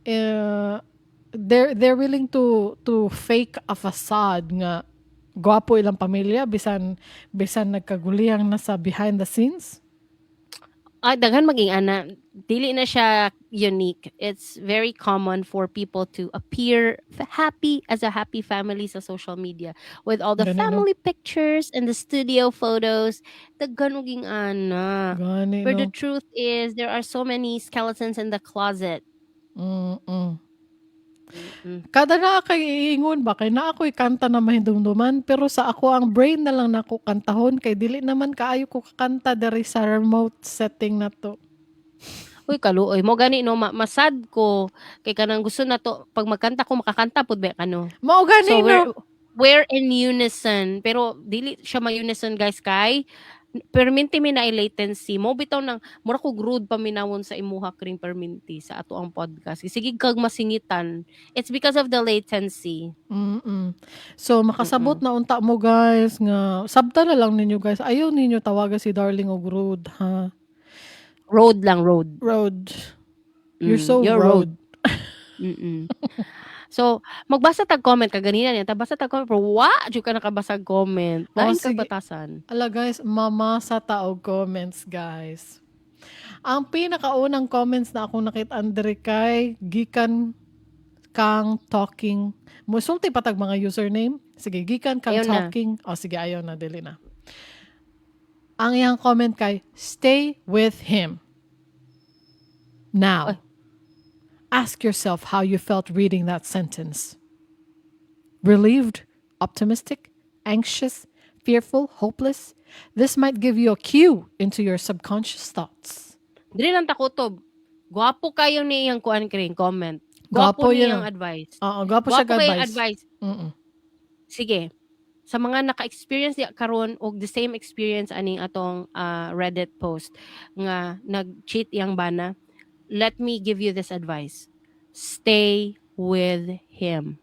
They're willing to fake a facade nga gwapo ilang pamilya bisan bisan nagkaguliyang na sa behind the scenes. Ay, daghan maging ana. Dili na siya unique. It's very common for people to appear happy as a happy family sa social media with all the Gani, no? family pictures and the studio photos. Daghan og ana. Gani, But the no? truth is there are so many skeletons in the closet. Kada na kay iingon ba kay naa ko'y kanta na mahindumduman, pero sa ako ang brain na lang nako kantahon kay dili naman kaayo ko kakanta diri sa remote setting na to. Uy, kaluoy mo gani, no, masad ko kay kanang gusto na to pag magkanta ko, makakanta pud ba kano. Mao gani, So no. we're in unison, pero dili siya ma-unison, guys, kay perminti mi na latency mo bitaw nang mura ko rude paminawon sa imuha, kring, perminti sa ato ang podcast. Sige kag masingitan. It's because of the latency. So makasabot na unta mo, guys, nga sabta na lang ninyo, guys. Ayaw ninyo tawaga si Darling og rude, ha. Road lang, road. Road. You're so You're road. So, magbasa tag comment ka ganina niya, tabasa tag comment, pero wa jud ka nakabasa comment. Oh, Lain kag sige. batasan. Ala guys, mamasa ta og comments, guys. Ang pinakaunang comments na akong nakita diri kay gikan kang talking. Musulti pa tag mga username. Sige, gikan kang Ayaw na. Talking. O sige, ayaw na, dili na. Ang iyang comment kay, "Stay with him." Now, Ay. Ask yourself how you felt reading that sentence. Relieved, optimistic, anxious, fearful, hopeless? This might give you a cue into your subconscious thoughts. Dili lang takutob. Gwapo kayo ni iyang kuan, kring, comment. Gwapo Gwapo niyang yan. Advice. Oo, gwapo siya Gwapo kayo advice. Advice. Sige. Sa mga naka-experience diya karon og the same experience aning atong Reddit post nga nag-cheat iyang bana, let me give you this advice. Stay with him.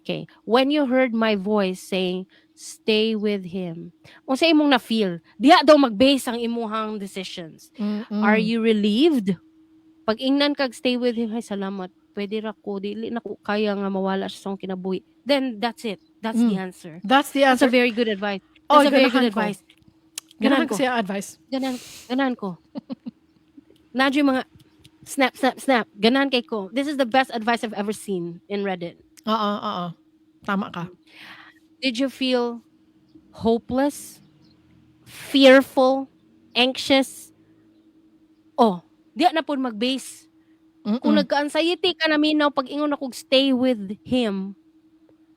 Okay. When you heard my voice saying, "Stay with him," unsa imong na-feel? Diha daw mag-base ang imuhang decisions. Are you relieved? Pag ingnan kag "Stay with him," "Ay, salamat. Pwede ra ko, dili na ko kaya nga mawala siya sa akong kinabuhi." Then that's it. That's the answer. That's the That's a answer. Very good advice. Oh, That's a very good ganahan ko. Advice. Ganahan Ganahan ko ko. siya advice. Ganahan, ganahan ko. Nadyo yung mga snap, snap, snap. Ganahan kay ko. This is the best advice I've ever seen in Reddit. Oo, oo. Tama ka. Did you feel hopeless, fearful, anxious? Oh, di na po mag-base. Kung nagka-anxiety ka na minaw pag ingon akong "Stay with him,"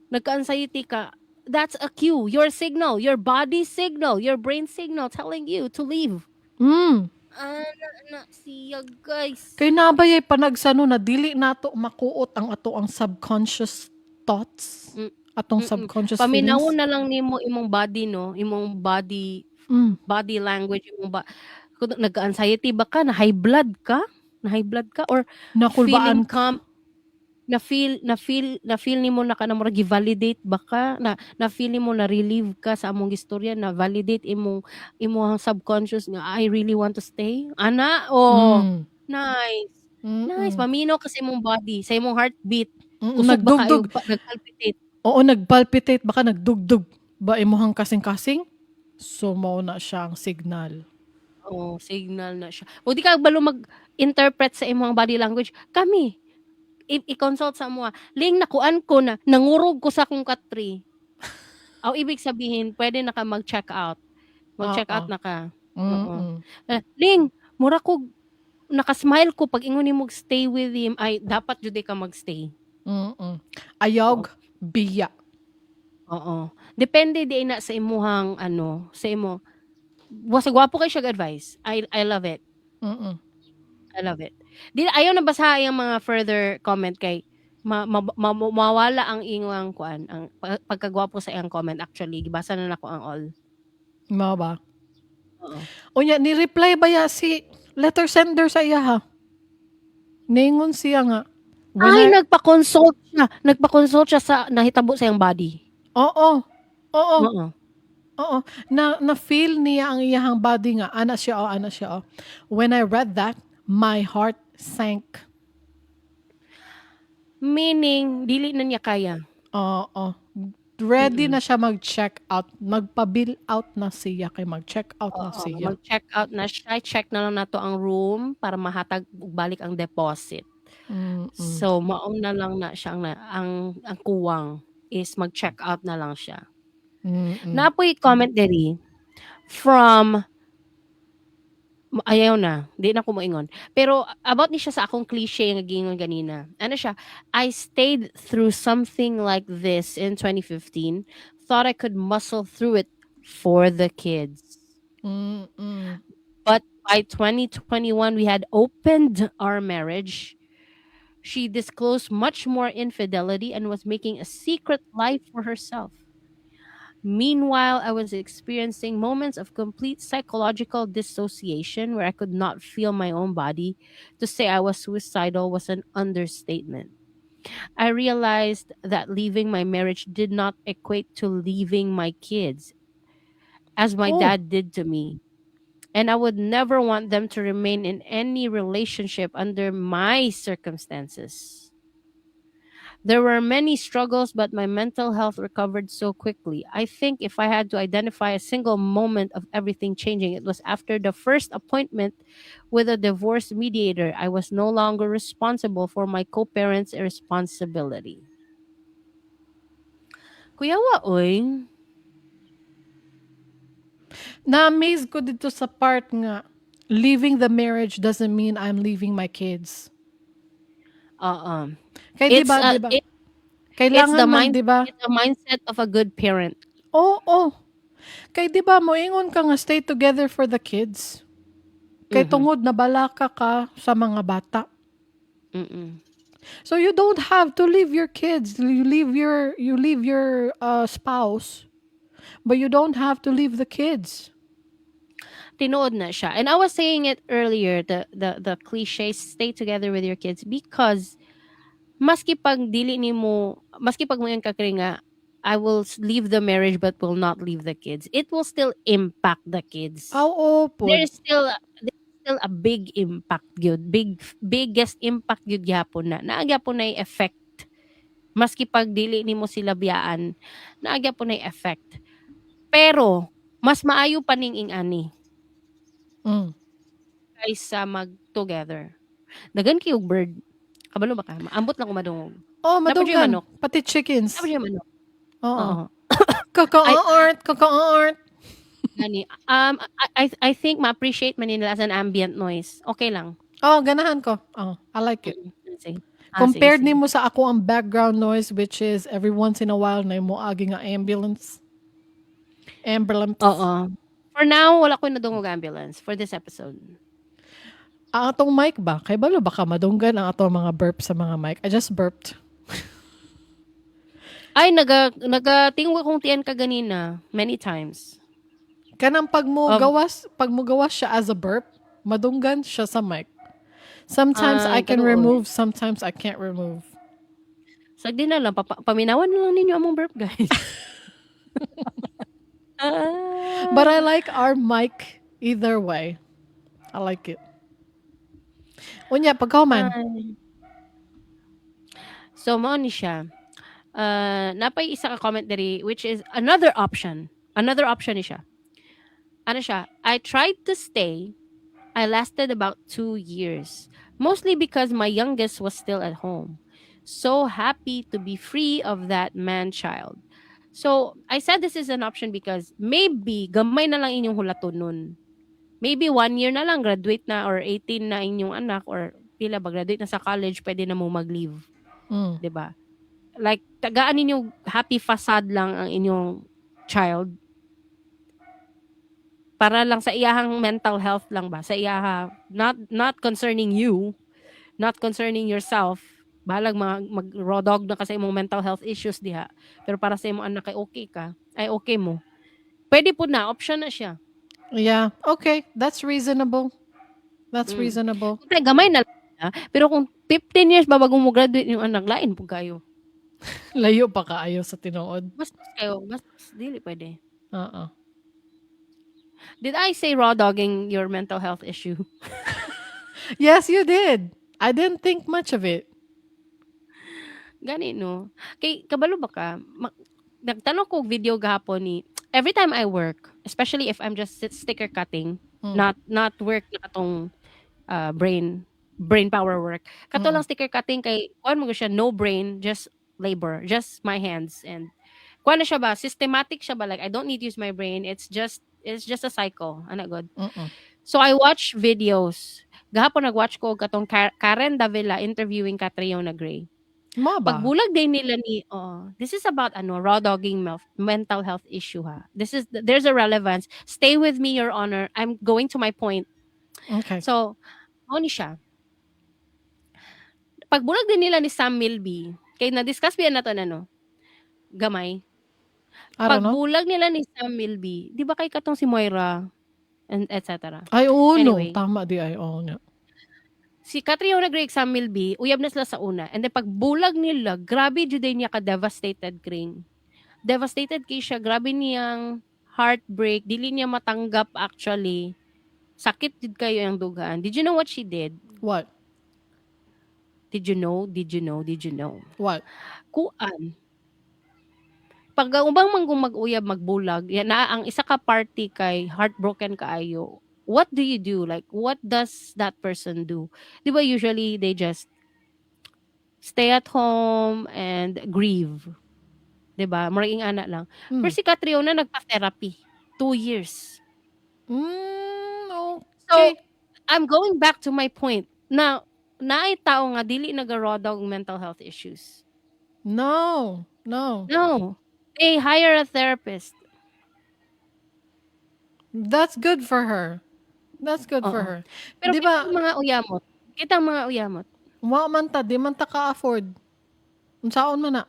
nagka-anxiety ka, that's a cue, your signal, your body signal, your brain signal telling you to leave. Ah, na, na, siya, guys. Kay nabayay panagsano na dili nato makuot ang ato ang subconscious thoughts, atong subconscious Paminawon feelings. Na lang nimo imong body, no? Imong body body language, imong ba kung nagka-anxiety ba ka, na high blood ka, na high blood ka or Nakulbaan feeling calm, na feel nimo na kana murag gi-validate ba ka, na na feel nimo na relieve ka sa among istorya, na validate imong imong subconscious nga "I really want to stay," ana, oh, nice nice. Paminaw ka sa imong body, sa imong heartbeat. Kusog ba kayo Nagdugdug. pa, nagpalpitate? Oo, nagpalpitate baka, nagdugdug ba imuhang kasing-kasing? So mao na siya ang signal. Oh, signal na siya. O di ka balo mag-interpret sa imong body language. Kami, i-consult sa amoa. "Ling, nakuan ko na, nangurog ko sa akong katri." Aw, ibig sabihin, pwede na ka mag-check out. Mag-check out na ka. Oo. "Eh, Ling, mura ko naka-smile ko pag ingon nimo "Stay with him," ay dapat jud ka mag-stay. Ayog biya. Oo. Depende di na sa imuhang ano, sa imo. Basta gwapo kay siya advice. I love it. I love it. Di ayaw na basahan yung mga further comment kay mawala ang ingwang kuan, ang pagkagwapo sa iyang comment. Actually, gibasa na nako ang all. Mao ba? Oo. Unya ni-reply ba ya si letter sender sa iya, ha? Ningon siya nga when Ay, nagpa-consult siya. Nagpa-consult siya sa nahitabo sa iyang body. Oo. Oo. Oo. Oo. Na na feel niya ang iyahang body nga ana siya, oh, ana siya, oh. "When I read that, my heart sank." Meaning dili na niya kaya. Oo. Ready na siya mag-check out. Magpa-bill out na siya kay mag-check out na Oo, siya. mag-check out na siya. Check na lang nato ang room para mahatag og balik ang deposit. So mao na lang na siya ang kuwang is mag-check out na lang siya. Naa poy comment diri from, ayaw na, di na ko moingon. Pero about ni siya sa akong cliche nga giingon ganina. Ano siya? "I stayed through something like this in 2015. Thought I could muscle through it for the kids. But by 2021, we had opened our marriage. She disclosed much more infidelity and was making a secret life for herself. Meanwhile, I was experiencing moments of complete psychological dissociation where I could not feel my own body. To say I was suicidal was an understatement. I realized that leaving my marriage did not equate to leaving my kids, as my dad did to me. And I would never want them to remain in any relationship under my circumstances. There were many struggles, but my mental health recovered so quickly. I think if I had to identify a single moment of everything changing, it was after the first appointment with a divorce mediator. I was no longer responsible for my co-parents' irresponsibility." Kuyawa, oy. Na-amaze ko dito sa part nga leaving the marriage doesn't mean I'm leaving my kids. Oo. Kay di It's ba, a di ba? It's Kailangan the man, mind di ba? It's the mindset of a good parent. Oo. Kay di ba moingon ka nga stay together for the kids. Kay tungod nabalaka ka sa mga bata. So you don't have to leave your kids. You leave your spouse, but you don't have to leave the kids. Tinuod na siya. And I was saying it earlier, the cliche, stay together with your kids, because maski pag dili nimo, maski pag moingon ka kay nga I will leave the marriage but will not leave the kids, it will still impact the kids. Oo pod. There's still a big impact gyud. Biggest impact gyud gihapon na. Naa gyapon na effect. Maski pag dili nimo sila biyaan, naa gyapon na effect. Pero mas maayo pa ning ing-ani kaysa mag-together. Daghan kayog bird. Kabalo ba ka? Ambot lang ko madungog. Oh, Dapat yung madunggan. Manok. Pati chickens. Dapat yung manok. Oo. Oo. Kaka-art, kaka-art. Gani. I think ma-appreciate man nila as an ambient noise. Okay lang. Oh, ganahan ko. Oh, I like it. Sige. Ah, sige, Compared sige. Nimo sa ako ang background noise, which is every once in a while na mo agi nga ambulance. Ambulance. Oo. For now, wala ko nadungog ambulance for this episode. Ang atong mic ba? Kay balo baka madunggan ang atong mga burp sa mga mic. I just burped. Ay, naga tingog akong tiyan ka ganina many times. Kanang pag mo gawas siya as a burp, madunggan siya sa mic. Sometimes Ay, I can kanuod. Remove, sometimes I can't remove. Sagdi na lang, paminawan na lang ninyo among burp, guys. Ah. But I like our mic either way. I like it. Unya, pagkahuman. Ay. So, mao ni siya. Napay isa ka comment diri, which is another option. Another option ni siya. Ano siya? "I tried to stay. I lasted about 2 years. Mostly because my youngest was still at home. So happy to be free of that man child." So, I said this is an option because maybe gamay na lang inyong hulaton nun. Maybe one year na lang, graduate na or 18 na inyong anak or pila ba, graduate na sa college, pwede na mo mag-leave. 'Di ba? Like, tagaan ninyo happy facade lang ang inyong child para lang sa iyahang mental health lang ba, sa iyaha, not concerning you, not concerning yourself. Bahalag mag raw dog na ka sa imong mental health issues diha, pero para sa imong anak kay okay ka, ay okay mo. Pwede po na, option na siya. Yeah. Okay. That's reasonable. That's reasonable. Kung gamay na lang, pero kung 15 years ba bago mo graduate yung anak, lain po kayo. Layo pa kaayo sa tinuod. Mas kayo, mas dili pwede. Oo. Did I say raw dogging your mental health issue? Yes, you did. I didn't think much of it. Gani no. Kay kabalo ba ka? Nagtan-aw ko og video gahapon ni every time I work, especially if I'm just sticker cutting, not work na katong brain power work. Kato lang sticker cutting kay kuan mo siya, no brain, just labor, just my hands, and kuan na siya ba, systematic siya ba, like I don't need to use my brain. It's just a cycle. Ana gud. So I watch videos. Gahapon nag-watch ko og katong Karen Davila interviewing Catriona Gray. Mao ba? Pagbulag day nila ni, oh, this is about ano, raw dogging mental health issue ha. This is there's a relevance. Stay with me, Your Honor. I'm going to my point. Okay. So, mao ni siya. Pagbulag din nila ni Sam Milby, kay na-discuss biya nato na no. Gamay. I don't know. Pagbulag nila ni Sam Milby, di ba kay katong si Moira and et cetera. Ay, oo, no. Anyway. Tama di ay. Oo nga. Si Catriona Gray, Sam Milby, uyab na sila sa una. And then pagbulag nila, grabe jud niya ka-devastated, Kring. Devastated kay siya, grabe niyang heartbreak, dili niya matanggap actually. Sakit jud kayo ang dugaan. Did you know what she did? What? Did you know? Did you know? Did you know? What? Kuan. Pag ang ubang manggong mag-uyab, magbulag, yan na ang isa ka party kay heartbroken kaayo. What do you do? Like, what does that person do? Di ba usually they just stay at home and grieve? Di ba? Murag ana lang. Pero si Catriona nagpa-therapy. 2 years. So, I'm going back to my point na naay tao nga dili naga-raw dog mental health issues. No. No. They hire a therapist. That's good for her. That's good for Oo. her. Pero Di ba, kitang mga uyamot. Kitang mga uyamot. Wa man ta, di man ta ka-afford. Unsaon man na?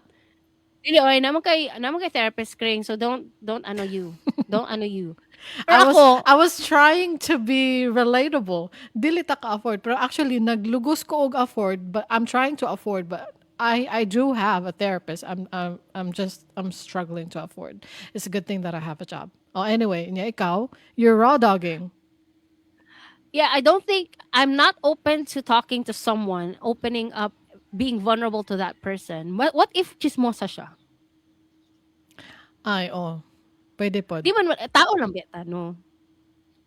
Dili oy, naa man kay therapist, Kring, so don't ano you. Don't ano you. Pero I was ako, I was trying to be relatable. Dili ta ka-afford, pero actually naglugos ko og afford, but I'm trying to afford, but I do have a therapist. I'm struggling to afford. It's a good thing that I have a job. Oh, anyway, nya ikaw, you're raw dogging. Yeah, I don't think I'm not open to talking to someone, opening up, being vulnerable to that person. What if chismosa siya? Ay, oh. Pwede pod. Di man tao lang beta, no?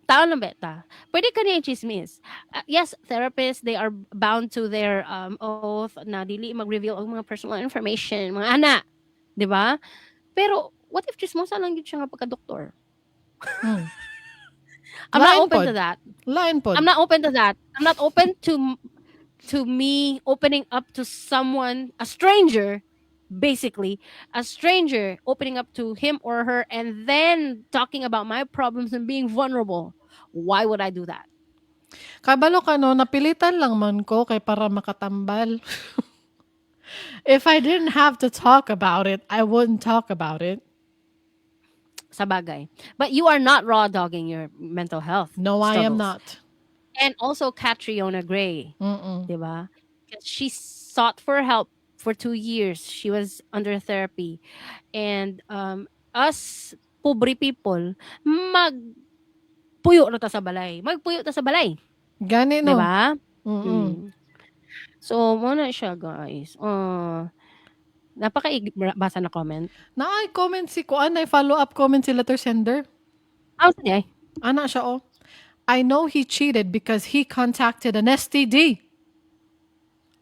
Tao lang beta. Pwede ka niya chismis. Yes, therapists, they are bound to their oath na dili mag-reveal og mga personal information, mga ana. 'Di ba? Pero what if chismosa lang gyud siya nga pagka-doktor? I'm not Lain open pod. To that. Lain pod. I'm not open to that. I'm not open to me opening up to someone, a stranger, basically, a stranger opening up to him or her and then talking about my problems and being vulnerable. Why would I do that? Kabalo ka no, napilitan lang man ko kay para makatambal. If I didn't have to talk about it, I wouldn't talk about it. Sa bagay. But you are not raw dogging your mental health No, I am struggles. Not. And also Catriona Gray, diba? 'Cause she sought for help for 2 years. She was under therapy. And us, pobre people, magpuyo na ta sa balay. Magpuyo ta sa balay. Gani no. Diba? Mm-mm. So, mao na siya, guys. Napaka basa na comment. Naay comment si kuan, ay follow up comment si letter sender. Ah, sa ay? Ana siya oh. "I know he cheated because he contacted an STD.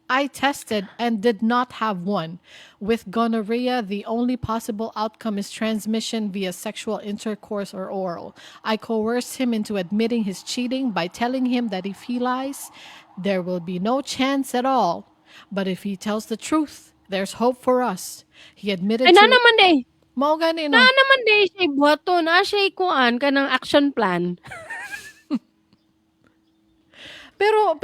I tested and did not have one. With gonorrhea, the only possible outcome is transmission via sexual intercourse or oral. I coerced him into admitting his cheating by telling him that if he lies, there will be no chance at all. But if he tells the truth, there's hope for us. He admitted Ay, na to" naman eh. Mao gani no. Na naman day siya buhaton. Na siya kuan kanang action plan. Pero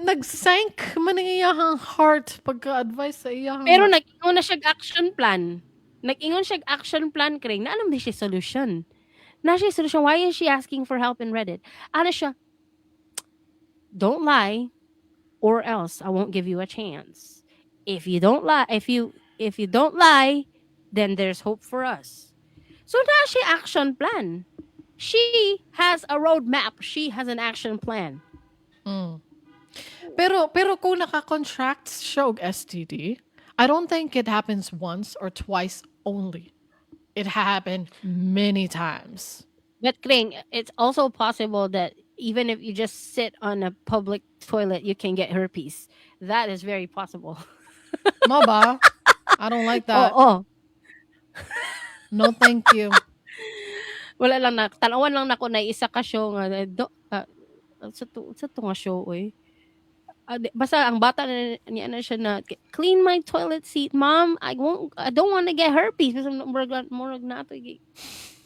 nag-sank man ang iyahang heart pagka-advice sa iyahang Pero nag-ingon na siya action plan. Nag-ingon siya action plan, Kring. Na alam di siya solution. Na siya solution. Why is she asking for help in Reddit? Ano siya? "Don't lie or else I won't give you a chance. If you don't lie, if you don't lie, then there's hope for us." So na siya action plan. She has a roadmap. She has an action plan. Pero kung naka-contract siya og STD, I don't think it happens once or twice only. It happened many times. But Kring, it's also possible that even if you just sit on a public toilet, you can get herpes. That is very possible. Mao ba? I don't like that. Oo. No, thank you. Wala lang na tan-awan lang nako na isa ka show nga do, sa to nga show oy. Basta ang bata na niya na siya na, "Clean my toilet seat, Mom. I don't want to get herpes." Basta murag na ato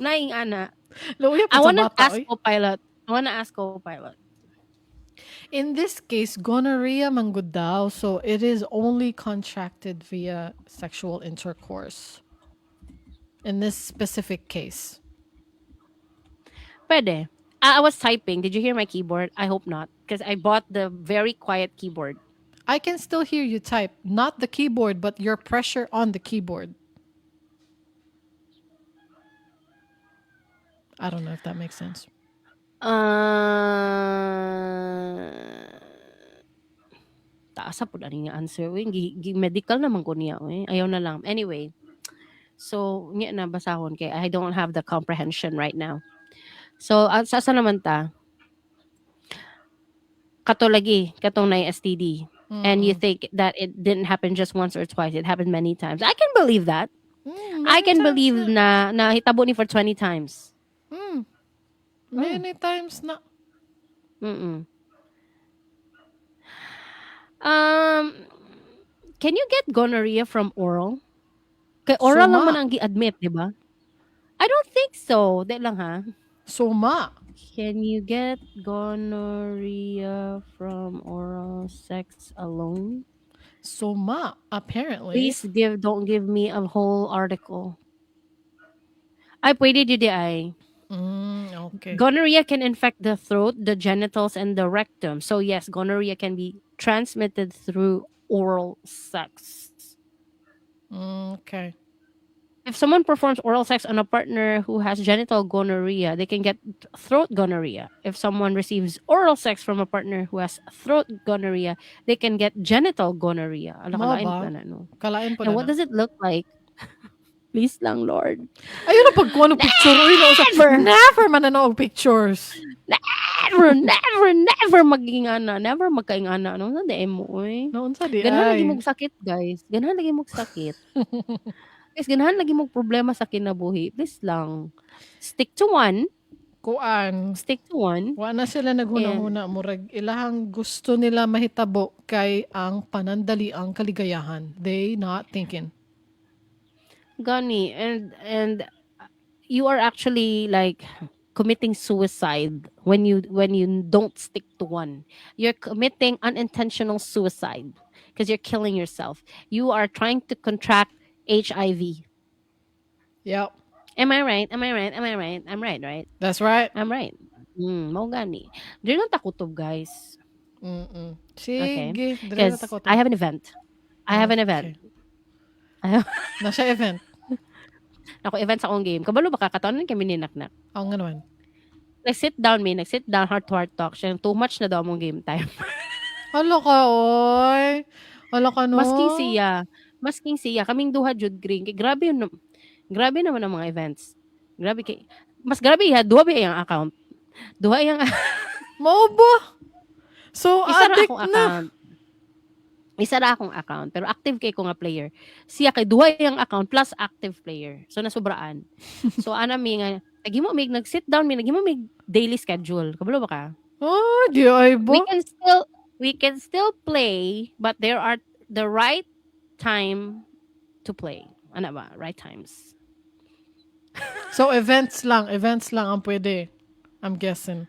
naing ana. Luya I pa sa wanna bata, ask oy. Copilot. I wanna ask Copilot. In this case, gonorrhea man gud daw, so it is only contracted via sexual intercourse. In this specific case. Pwede. I was typing. Did you hear my keyboard? I hope not. Because I bought the very quiet keyboard. I can still hear you type, not the keyboard, but your pressure on the keyboard. I don't know if that makes sense. Taas po na nga answer. Uy, medical naman ko niya. Uy. Ayaw na lang. Anyway. So, niya na basahon kay I don't have the comprehension right now. So, sa asa naman ta? Kato lagi, katong na STD. And you think that it didn't happen just once or twice. It happened many times. I can believe that. I Many can times believe na. na hitabo ni for 20 times. Many times na. Can you get gonorrhea from oral? Kay oral Suma. lang man ang gi-admit, di ba? I don't think so. Di lang ha. Suma. Can you get gonorrhea from oral sex alone? Suma, apparently. Please don't give me a whole article. Ay, pwede di ay. Okay. Gonorrhea can infect the throat, the genitals, and the rectum. So yes, gonorrhea can be transmitted through oral sex. Okay. If someone performs oral sex on a partner who has genital gonorrhea, they can get throat gonorrhea. If someone receives oral sex from a partner who has throat gonorrhea, they can get genital gonorrhea. Ala, Mao kalain ba? pa na, no? Kalain po And na what na. Does it look like? Please lang, Lord. Ayun na pagkuha ng picture. Uy, no, sa, Never! Never man na og pictures. Never, never, never maging ana. Never magkaing ana. Ano na di mo, oy. Noon sa di Ganahan lagi ay. mong sakit, guys. Ganahan lagi mong sakit. Guys, ganahan lagi mong problema sa kinabuhi. Please lang. Stick to one. Kuan. Stick to one. Wa na sila naghuna-huna. Murag ilahang gusto nila mahitabo kay ang panandali ang kaligayahan. They not thinking. Gani, and you are actually like committing suicide when you don't stick to one. You're committing unintentional suicide because you're killing yourself. You are trying to contract HIV. Yep. Am I right? Am I right? Am I right? I'm right, right? That's right. I'm right. Mao gani. Dili lang ta kutob, guys. Sige, Okay. dili na Because ta kutob. I have an event. I have an event. Okay. I have Na siya event. Ako event sa akong game. Kabalo ba ka kataon kami ni Naknak? Ang nga naman. Nag-sit down mi, nag-sit down heart to heart talk. Siya, too much na daw among game time. Hala ka, oy. Hala ka, no? Masking siya. Kaming duha jud green. Kay grabe yun. Grabe naman ang mga events. Grabe kay mas grabe iha, duha ba iyang account? Duha iyang Mao ba? So, Isa ra addict akong na. Account. Isa ra akong account, pero active kay ko nga player. Siya kay duha iyang account plus active player. So nasubraan. So ana mi nga naghimo mig nag-sit down mi, naghimo mig daily schedule. Kabalo ba ka? Oh, di ay ba? We can still play, but there are the right time to play. Ano ba? Right times. So events lang, events lang ang pwede. I'm guessing.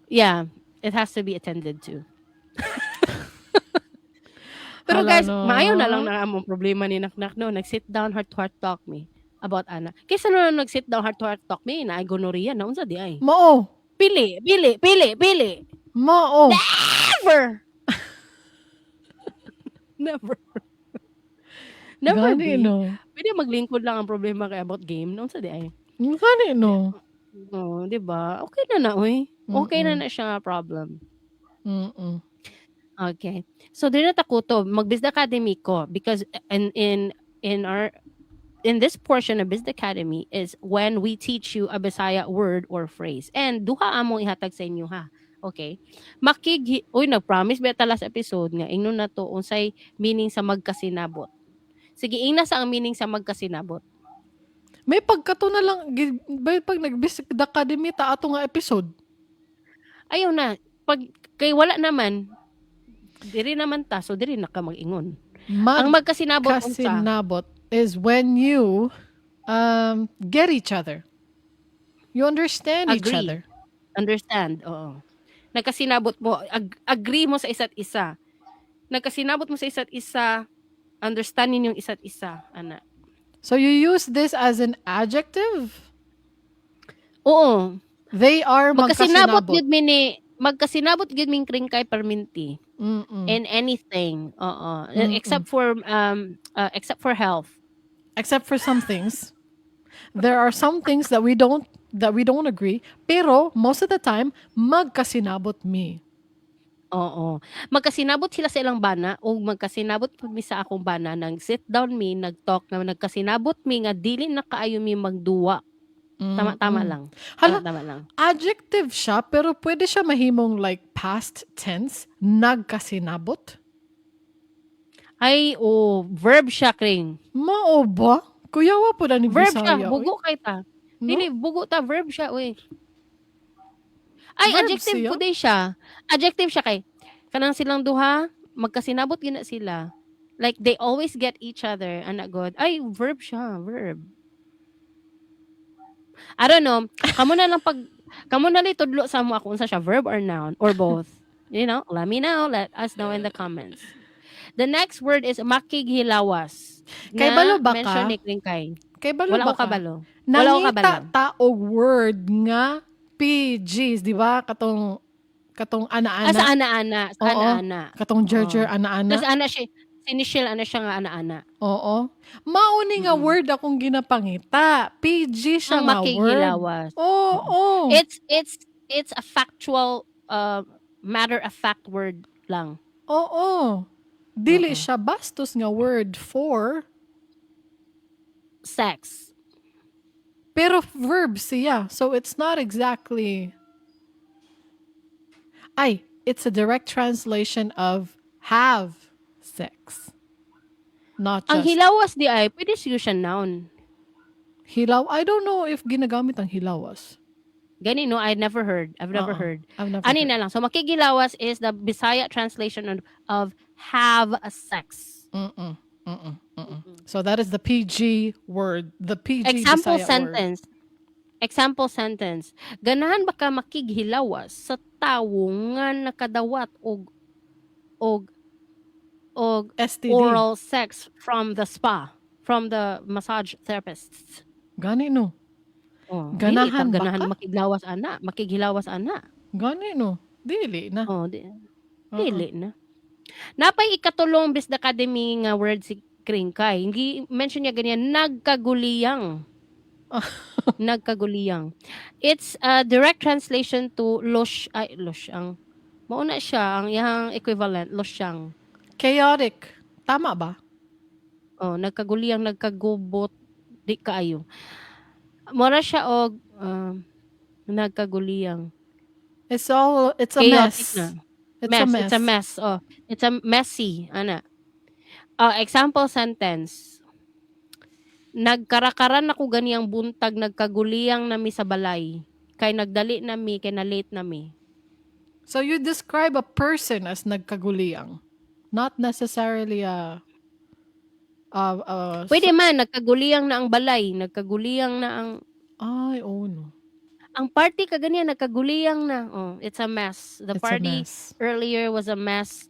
Yeah, it has to be attended to. Pero Hala, guys, no. maayo na lang na among problema ni Naknak no. Nag-sit down heart to heart talk me about ana. Kaysa no nag-sit down heart to heart talk me na gonorrhea na unsa di ay. Mao. Pili, pili, pili, pili. Mao. Never. Never. Never Gani, be. no. Pwede maglingkod lang ang problema kay about game. No, unsa di ay. Gani, no. Oh, di ba? Okay na na, uy. Okay na na siya nga problem. Okay. So, dili na ta kutob. Mag-Bisda Academy ko because in our In this portion of Business Academy is when we teach you a Bisaya word or phrase. And duha among ihatag sa inyo ha. Okay. Makig Uy, nag-promise ba ta last episode nga ingnon na to unsay meaning sa magkasinabot. Sige, ingna sa ang meaning sa magkasinabot. May pagkato na lang, bay pag nag-Basic Academy ta ato nga episode. Ayaw na. Pag kay wala naman, diri naman ta, so diri na ka mag-ingon. Ang magkasinabot unsa? Magkasinabot is when you get each other. You understand each Agree. Other. Understand, oo. Nagkasinabot mo, agree mo sa isa't isa. Nagkasinabot mo sa isa't isa, understand ninyong isa't isa, ana. So you use this as an adjective? Oo. They are Magkasinabot magkasinabot. Gyud mi ni magkasinabot gyud ming Kringkay perminti in anything. Oo. Except for health. Except for some things. There are some things that we don't agree, pero most of the time magkasinabot mi. Oo. Magkasinabot sila sa ilang bana o magkasinabot pud mi sa akong bana, nang sit down mi, nag-talk na nagkasinabot mi nga dili na kaayo mi magduwa. Tama tama lang. Hala, Tama, tama lang. Adjective siya pero pwede siya mahimong like past tense, nagkasinabot. Ay, oh, verb siya, Kring. Mao ba? Kuyawa po na ni Verb siya, Bisaya, oy. bugo kay ta. No? Dili bugo ta, verb siya, uy. Ay, Verb adjective siya? po day siya. Adjective siya kay kanang silang duha, magkasinabot gina sila. Like they always get each other, ana god. Ay, verb siya, verb. I don't know. Kamo na lang tudlo sa mo ako unsa siya, verb or noun or both. Let me know. Let us know in the comments. The next word is makighilawas. Kay balo ba ka? Mention ni Kringkay. Kay balo Wala ba ko ka? Kabalo. Wala ko Nangita kabalo. ta og word nga PGs, di ba? Katong ana-ana. Ah, sa ana-ana. Sa Oo. ana-ana. Katong Jerjer ana-ana. Tapos ana siya, si Nichelle, ano siya nga ana-ana. Oo. Mauni nga word akong ginapangita. PG siya Ang nga word. makighilawas. Oo. It's a factual, matter of fact word lang. Oo. Dili siya bastos nga word for sex. Pero verb siya. So it's not exactly. Ay, it's a direct translation of have sex. Not Ang just hilawas di ay, pwede siguro siya noun. Hilaw. I don't know if ginagamit ang hilawas. Gani no, I never heard. I've never Oo. Heard. I've never Ani heard. na lang. So makighilawas is the Bisaya translation of have a sex. So that is the PG word. The PG Example Bisaya word. Sentence. Example sentence. Ganahan ba ka makighilawas sa tawo nga nakadawat og STD. Oral sex from the spa, from the massage therapists? Gani no. Oh, Ganahan dili ta ba ganahan ka? makiglawas ana, makighilawas ana. Gani no. Dili na. Oh, di, Oo. dili na. Napay ikatulong Bisda Academy nga word si Kringkay. Hindi mention niya ganyan, nagkaguliyang. Nagkaguliyang. It's a direct translation to lush ay lush ang mauna siya ang iyang equivalent losyang. Chaotic. Tama ba? Oh, nagkaguliyang, nagkagubot di kaayo. Mora siya og nagkaguliyang. It's a Chaotic mess. Na. It's Mess. a mess. It's a mess. Oh, it's a messy, ana. Example sentence. Nagkarakaran ako ganiyang buntag, nagkaguliyang nami sa balay. Kay nagdali nami, kay na late nami. So you describe a person as nagkaguliyang. Not necessarily a Pwede man, nagkaguliyang na ang balay, nagkaguliyang na ang Ay, oh no. Ang party kaganiyan nagkaguliyang na. Oh, it's a mess. The It's a party mess. Earlier was a mess.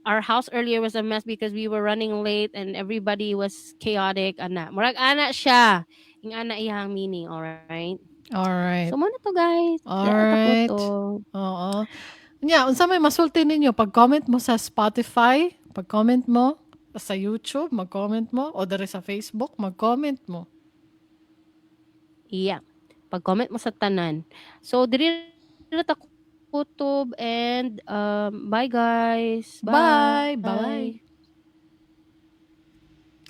Our house earlier was a mess because we were running late and everybody was chaotic. Ana, murag ana siya. Yung ana iyang meaning, alright? All right. So, mao na to, guys. Alright. To. Oo. Nya, unsa may masulti ninyo? Pag-comment mo sa Spotify, pag-comment mo sa YouTube, mag-comment mo, o diri sa Facebook, mag-comment mo. Yeah. Pag-comment mo sa tanan. So, diri na ta kutob and bye, guys. Bye. Bye.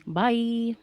Bye.